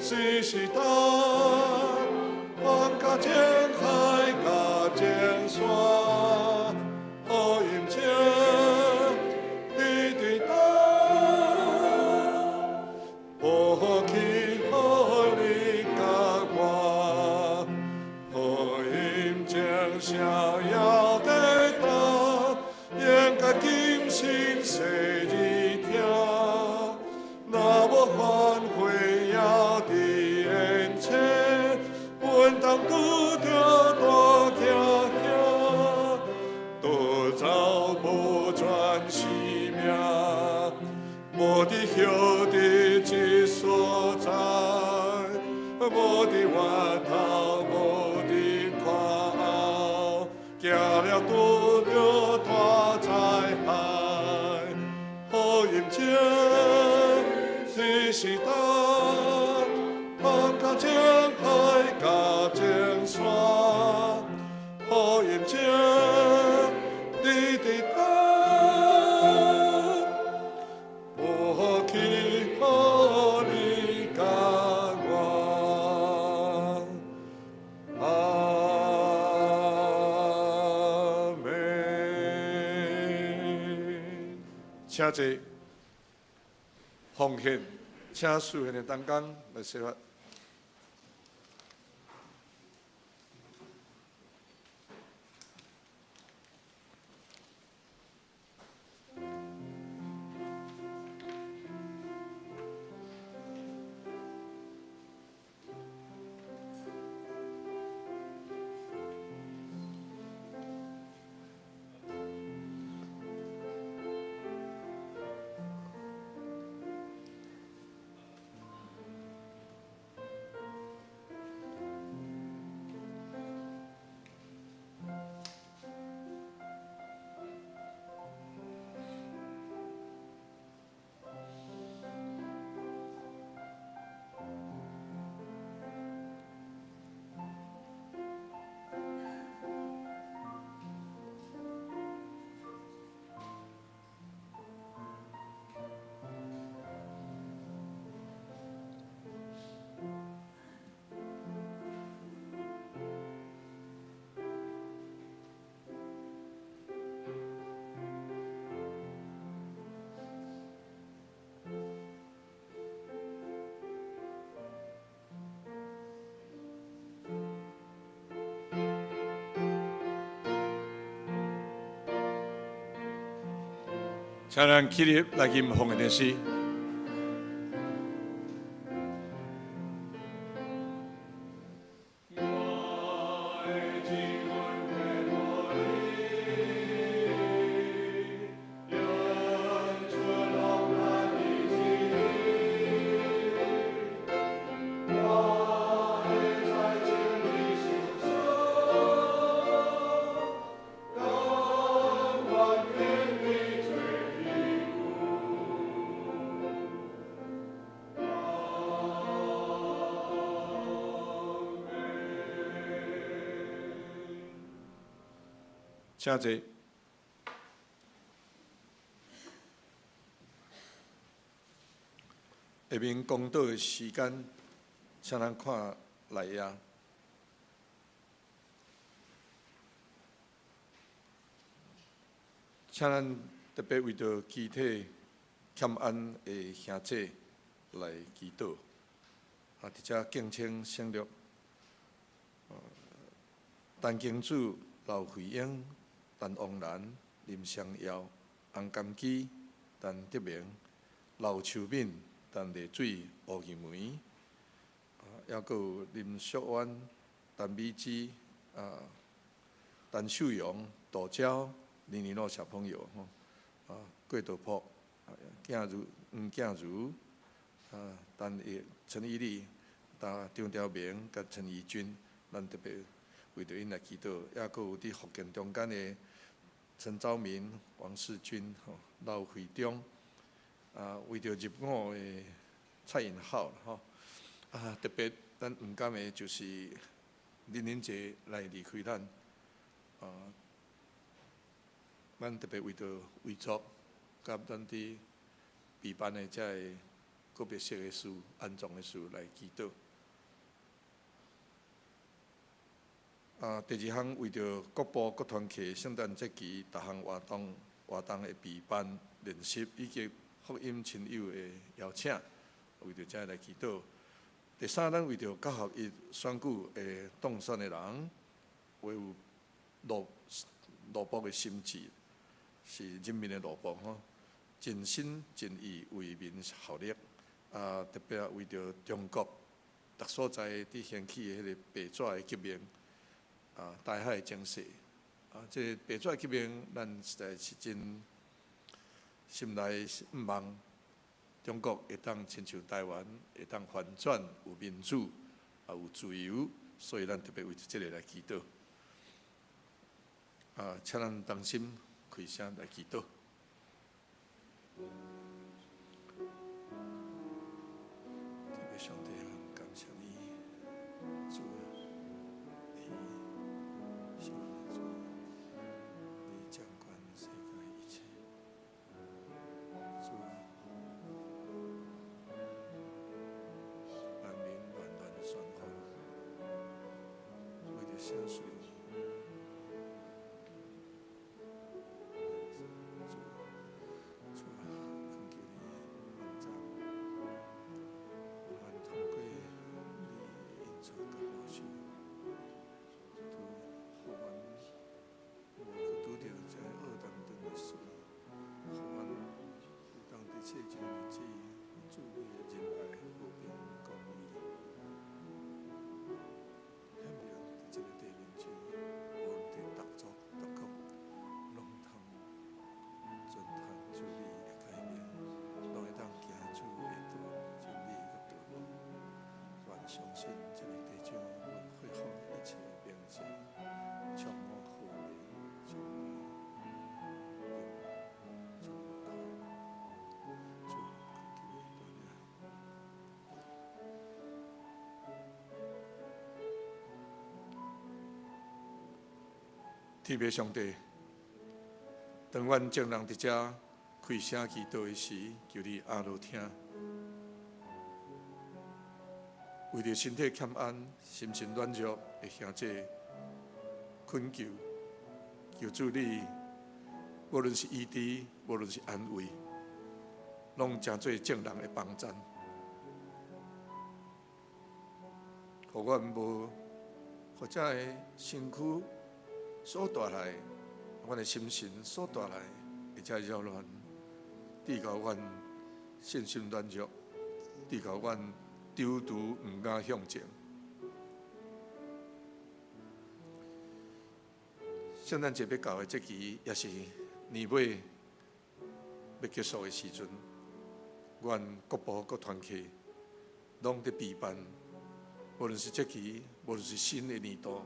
時時當，傳到全海佮眾山，福音鐘一直當，無去予你佮我，福音鐘聲猶佇當，應該謹慎細耳聽，若無反悔猶佇眼前，穩當拄著大驚嚇，倒走無全性命，無佇歇佇這所在，無佇回頭，無佇看後，行了拄著大災害，福音鐘時時當，傳到全海佮眾山，福音鐘一直當，無去予你佮我。阿門。請坐，奉獻，請司獻的同工來說法。請咱起立來吟奉獻的詩。請坐。下面講道的時間，請咱看內頁。請咱特別為著肢體欠安的兄弟來祈禱。啊，佇遮敬請省略。陳金柱、劉慧英、陳王蘭、林湘耀、洪金基、陳德明、劉秋敏、陳麗水、吴玉梅，啊，抑閣有林淑婉、陳美芝、啊，陳秀荣、杜娇、林林老小朋友吼，啊，郭道朴、囝如、黄囝如、啊，陳义、陳义丽、張張明、佮陳怡君，咱特別為著𪜶來祈禱，抑閣有佇福建中間的陳昭明、王世軍、吼劉惠中，啊，為著入伍的蔡允浩吼，啊，特別咱毋甘的就是林林杰來離開咱，啊，咱特別為著遺族，佮咱佇備辦的這个告別式的事、安葬的事來祈禱。啊，第二項為著國部各團體聖誕節期逐項活動活動的備辦練習以及福音親友的邀請，為著這來祈禱。第三，咱為著九合一選舉的當選的人，會有羅羅卜的心志，是人民的羅卜吼，盡心盡意為民效力。啊，特別為著中國逐所在佇掀起的彼個白紙的革命。啊，台海情勢，啊，這個白紙革命，咱實在是真心內毋望中國會當親像台灣，會當翻轉有民主，啊有自由，所以咱特別為著這个來祈禱。啊，請咱同心開聲來祈禱。特別上帝啊，感謝你，主。是阮的主，你掌管世界一切，主啊，萬民亂亂旋風，為著聖事，主，主啊，懇求你幫助，阮通過你的恩賜佮保守。予阮無去拄著這个惡當中的事，予阮會當佇世上日子，主你的仁愛、和平、公義，顯明佇這个地面上，無論佇逐族逐國，攏通遵行主你的誡命，攏會當行主的道、真理佮道路。阮相信這个地上會恢復一切平靜，充滿和平，充滿充滿快樂。主，懇求你帶領。天父上帝，當阮眾人佇遮開聲祈禱的時，求你阿羅聽。為著身體欠安、心神軟弱的兄弟懇求，求主你，無論是醫治，無論是安慰，攏成做眾人的幫贊。予阮無，予這个身軀所帶來，阮的心神所帶來的這擾亂，致予阮信心軟弱，致予阮躊躇毋敢向前。聖誕節欲到的這期，也是年尾欲結束的時陣，阮各部各團契攏佇備辦，無論是節期，無論是新的年度，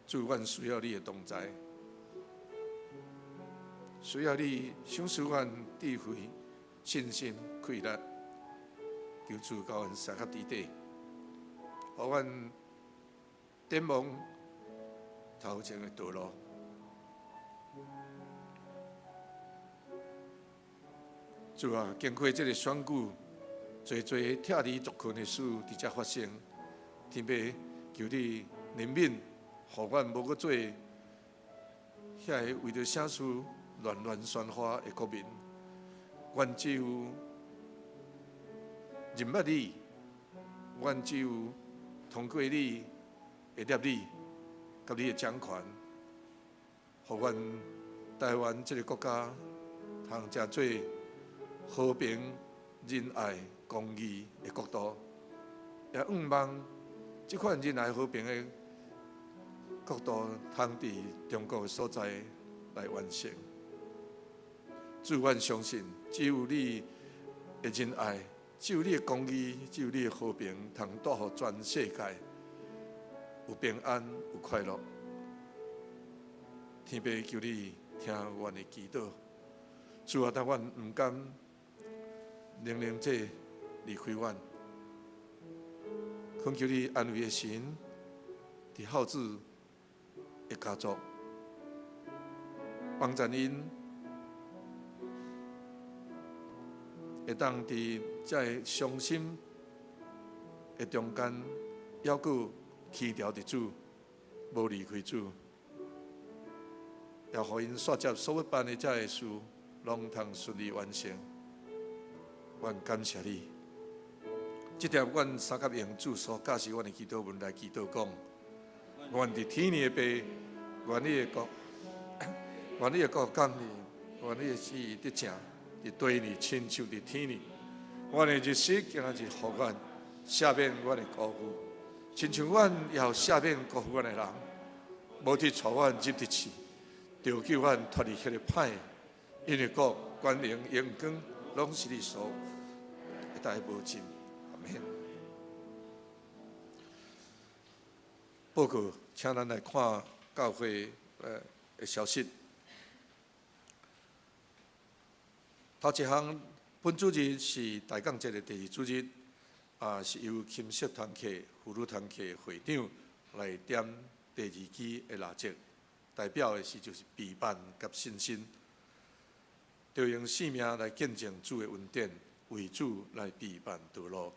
主，阮需要你的同在，需要你賞賜阮智慧、信心、氣力，求主共阮相佮佇底，予阮展望頭前的道路。主啊，經過這个選舉，濟濟拆離族群的事佇遮發生，天父求你憐憫，予阮無閣做遐个為著啥事亂亂喧譁的國民。阮只有認捌你，阮只有通過你的律例佮你的掌權，予阮台灣這个國家通成做和平、仁愛、公義的國度，也向望這款仁愛和平的國度通佇中國的所在來完成。主，阮相信，只有你的仁愛，只有你的公義，只有你的和平，通帶予全世界有平安、有快樂。天父，求你聽阮的祈禱。主啊，但阮毋甘靈靈這離開阮，懇求你安慰的神，佇孝子的家族，幫助𪜶會當佇這个傷心的中間，猶閣牽牢佇主，無離開主，也予𪜶煞接所欲辦的這个事，攏通順利完成。阮感謝你，這帖阮相佮用主所教示阮的祈禱文來祈禱講：願佇天的父，願你的國，願你的國降臨，願你的旨意得成，佇地裡親像佇天裡。阮的日食今仔日予阮，赦免阮的辜負，親像阮也有赦免辜負阮的人，無得帶阮入佇試，著救阮脫離彼个歹的，因為國、權榮、榮光，攏是你所有，一代無盡。阿們。報告，請咱來看教會的消息。頭一項，本主日是大降節的第二主日，啊，是由金色團契、婦女團契會長來點第二支的蠟燭，代表的是就是備辦佮信心，著用性命來見證主的恩典，為主來備辦道路。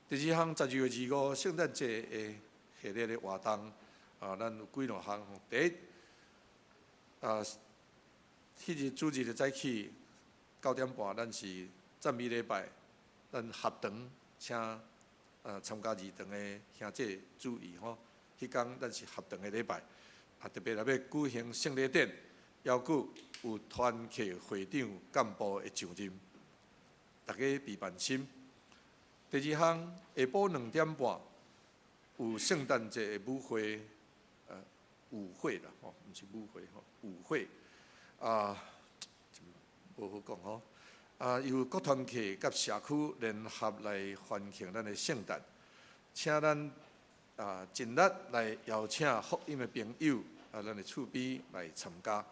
第二項，12月25聖誕節的系列的活動，啊，咱有幾兩項。第一，啊，彼日主日的早起9點半，咱是讚美禮拜，咱合堂請參加二堂的兄弟注意吼，彼工咱是合堂的禮拜，啊，特別來欲舉行聖禮典，猶閣有團契會長幹部的上任，大家備辦心。第二項，下晡2點半有聖誕節的舞會，舞會啦吼，毋是舞會吼，舞會啊，無好講吼。啊，由各團契佮社區聯合來歡慶咱的聖誕，請咱啊盡力來邀請福音的朋友啊，咱的厝邊來參加。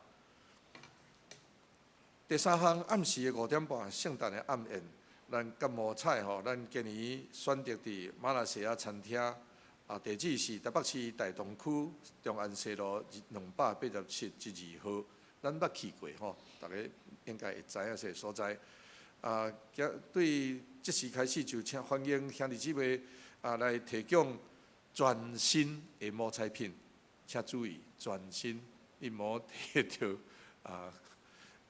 第三項，暗時的5點半，聖誕的暗宴，咱感冒菜吼，咱今年選擇佇馬來西亞餐廳，啊，地址是台北市大同區中安西路287-二號，咱捌去過吼，大家應該會知影這个所在。啊，對這時開始就請歡迎兄弟姊妹啊來提供全新的摸彩品，請注意全新，你莫提著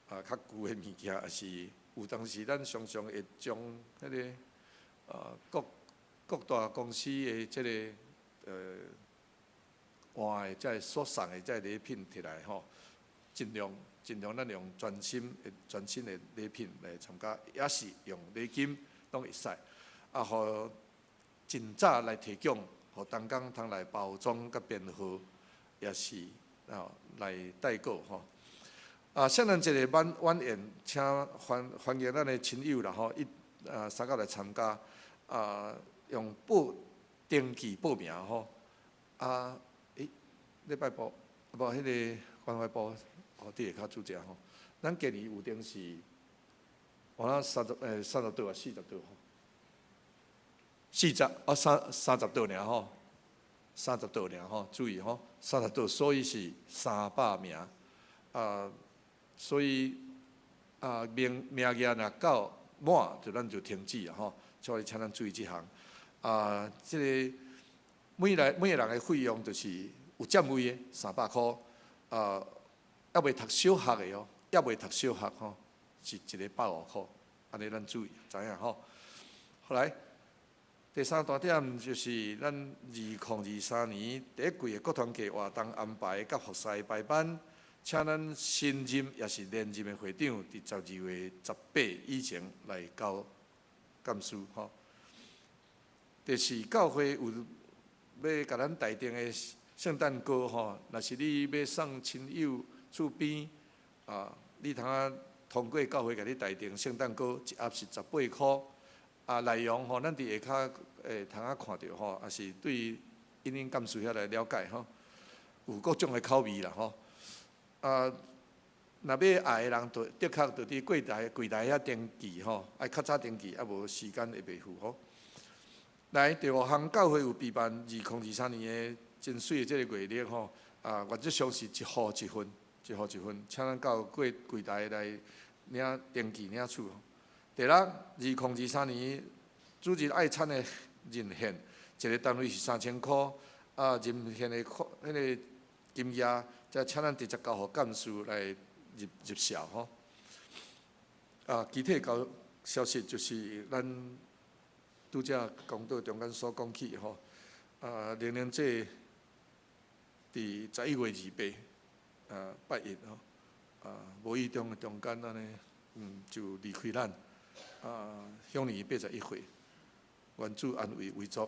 較舊的物件，抑是有當時咱常常會將彼个各各大公司的這个換的這个所送的這个禮品提來吼，盡量尽量咱用全新的全新的礼品来参加，抑是用礼金拢会使。啊，予尽早来提供，予同工通来包装佮编号，抑是啊来代购吼。啊，圣诞节的晚宴，请欢迎咱的亲友啦吼，一啊三个来参加，啊用报登记报名吼。啊，欸，礼拜部，无彼个关怀部，哦，伫下跤拄者吼。咱今年有定是，我那30桌啊，40桌吼。40啊30桌尔吼，三十桌尔吼，注意吼，三十桌，所以是300名，啊。所以啊，名额若到满，就咱就停止啊吼。所以请咱注意这项。啊，这个每个人的费用就是有占位的300箍，啊，犹未读小学的哦，犹未读小学吼，是一个150箍，按呢咱注意，知影吼。后来第三大点就是咱2023年第一季的国团计活动安排佮服侍排班。请咱新任抑是连任的会长，伫12月18以前来交干事吼。第四，教会有欲共咱代订的圣诞歌吼，若是你欲送亲友厝边啊，你通仔通过教会共你代订圣诞糕，一盒是18箍。啊，内容吼，咱伫下跤会通仔看著吼，抑是对引领干事遐来了解吼，有各种的口味啦吼。啊，若欲爱的人，就的确就伫柜台遐登记吼，爱较早登记，啊无时间会袂赴吼。来，第五项，教会有备办2023年的真媠的这个月历吼，啊，原则上是一户一份，一户一份，请咱到柜台来领登记领取。第六，2023年主日爱餐的认献，一个单位是3000箍，啊，认献的彼个金额。才请咱直接交予干事来入账吼。啊，其他消息就是咱拄才讲到中间所讲起吼。啊，玲玲姐伫11月28，啊，拜一吼，啊，无意中的中间按呢，就离开咱，啊，享年81岁，愿主安慰遗族。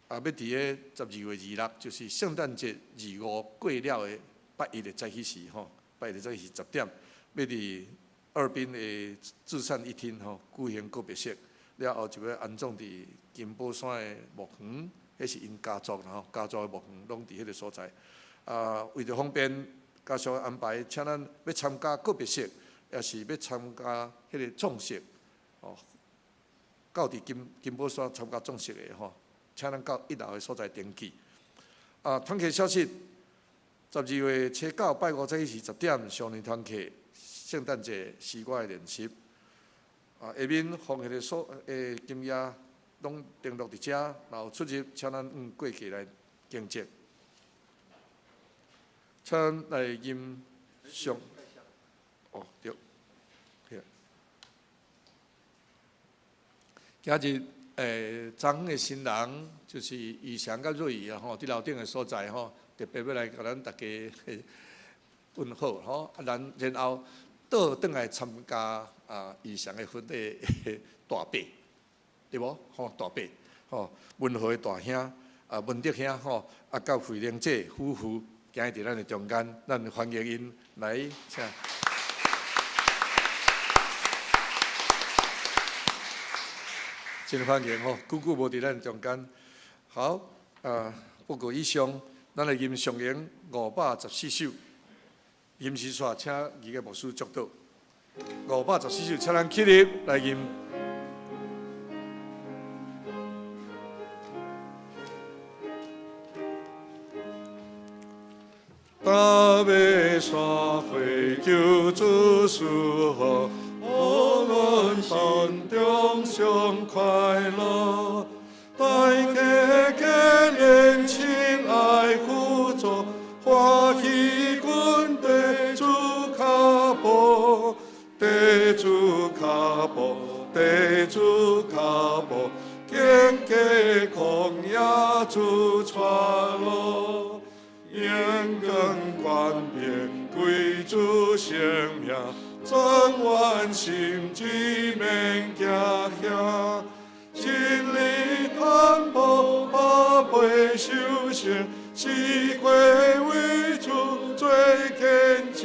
啊，欲伫咧12月26，就是圣诞节25过了的拜一的早起时吼，拜一的早起时10点，欲伫二滨的至善一厅吼举行告别式，了后就欲安葬伫金宝山的墓园，彼是𪜶家族啦吼，家族的墓园拢伫彼个所在。啊，为著方便，家属安排，请咱欲参加告别式，抑是欲参加彼个葬式，哦，到伫金宝山参加葬式的吼，请咱到一楼的所在登记。啊，团契消息，12月7、9拜五早起时10点，少年团契圣诞节诗歌的练习。啊，下面奉献的所的金额拢登录伫遮，若有出入，请咱按过去来更正。请咱来吟诵。哦，对，今日昨昏的新人就是怡翔佮瑞仪啊吼，伫楼顶的所在吼，特别欲来共咱大家问好吼，啊，咱然后倒转来参加啊怡翔的婚礼大伯，对无？吼，大伯，吼，文和的大兄啊，文德兄吼，啊，佮惠玲姐夫妇，今日伫咱的中间，咱欢迎𪜶来，请。真欢迎吼，久久无伫咱中间。好，啊，报告以上，咱来吟诵咏514首。吟诗煞，请二个牧师祝祷。514首，请咱起立来吟。达味山会求主赐福。无论当中上快乐，大家结连亲爱互助，欢喜阮地主脚步，地主脚步，地主脚步，经过旷野主带路，荣光权柄归为主生命，全愿心志免惊吓。真理坦薄，百倍修成，四过为主做见证，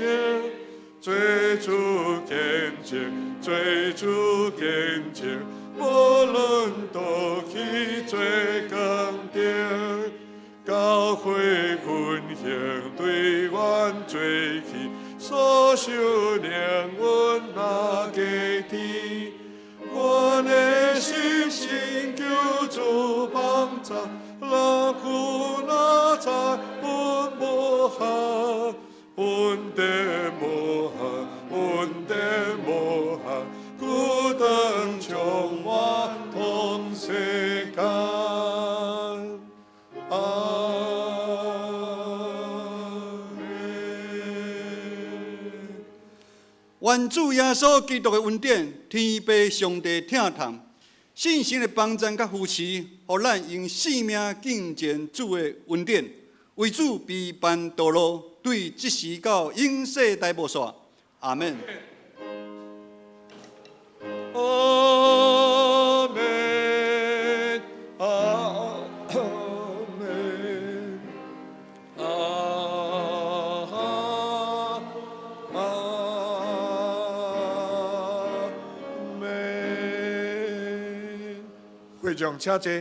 做主见证，做主见证，无论倒去做工程，教会奋兴对阮做起，所受灵恩若加添。阮的心寻求主帮助，若苦若灾，阮无憾，阮的无憾，阮的无憾，孤单充满同世间。阿们。愿主耶稣基督的恩典，天父上帝疼痛，圣神的帮助佮扶持，予咱用性命敬虔主的恩典，为主备办道路，对这时到永世代无煞。阿们。阿们，阿们，阿阿们。会长，请坐。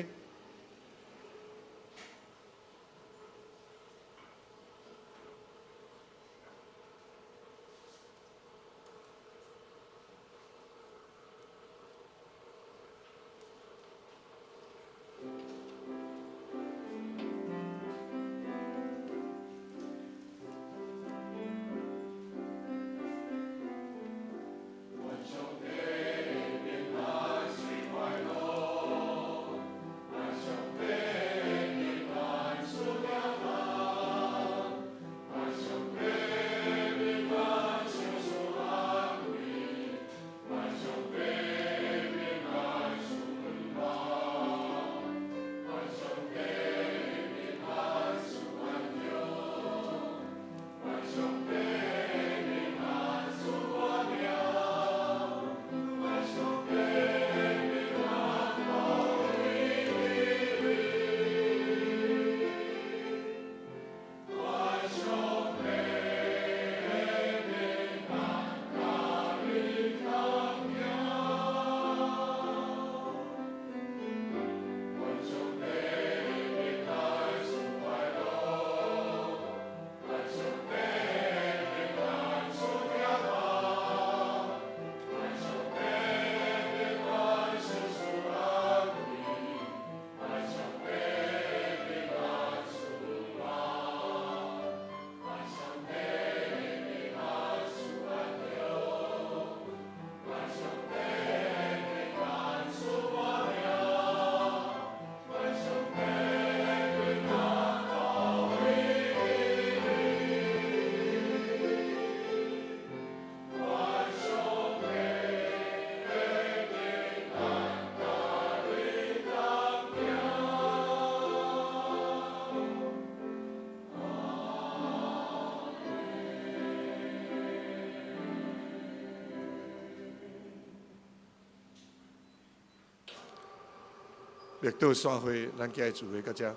绿岛散会，咱今日聚会到这。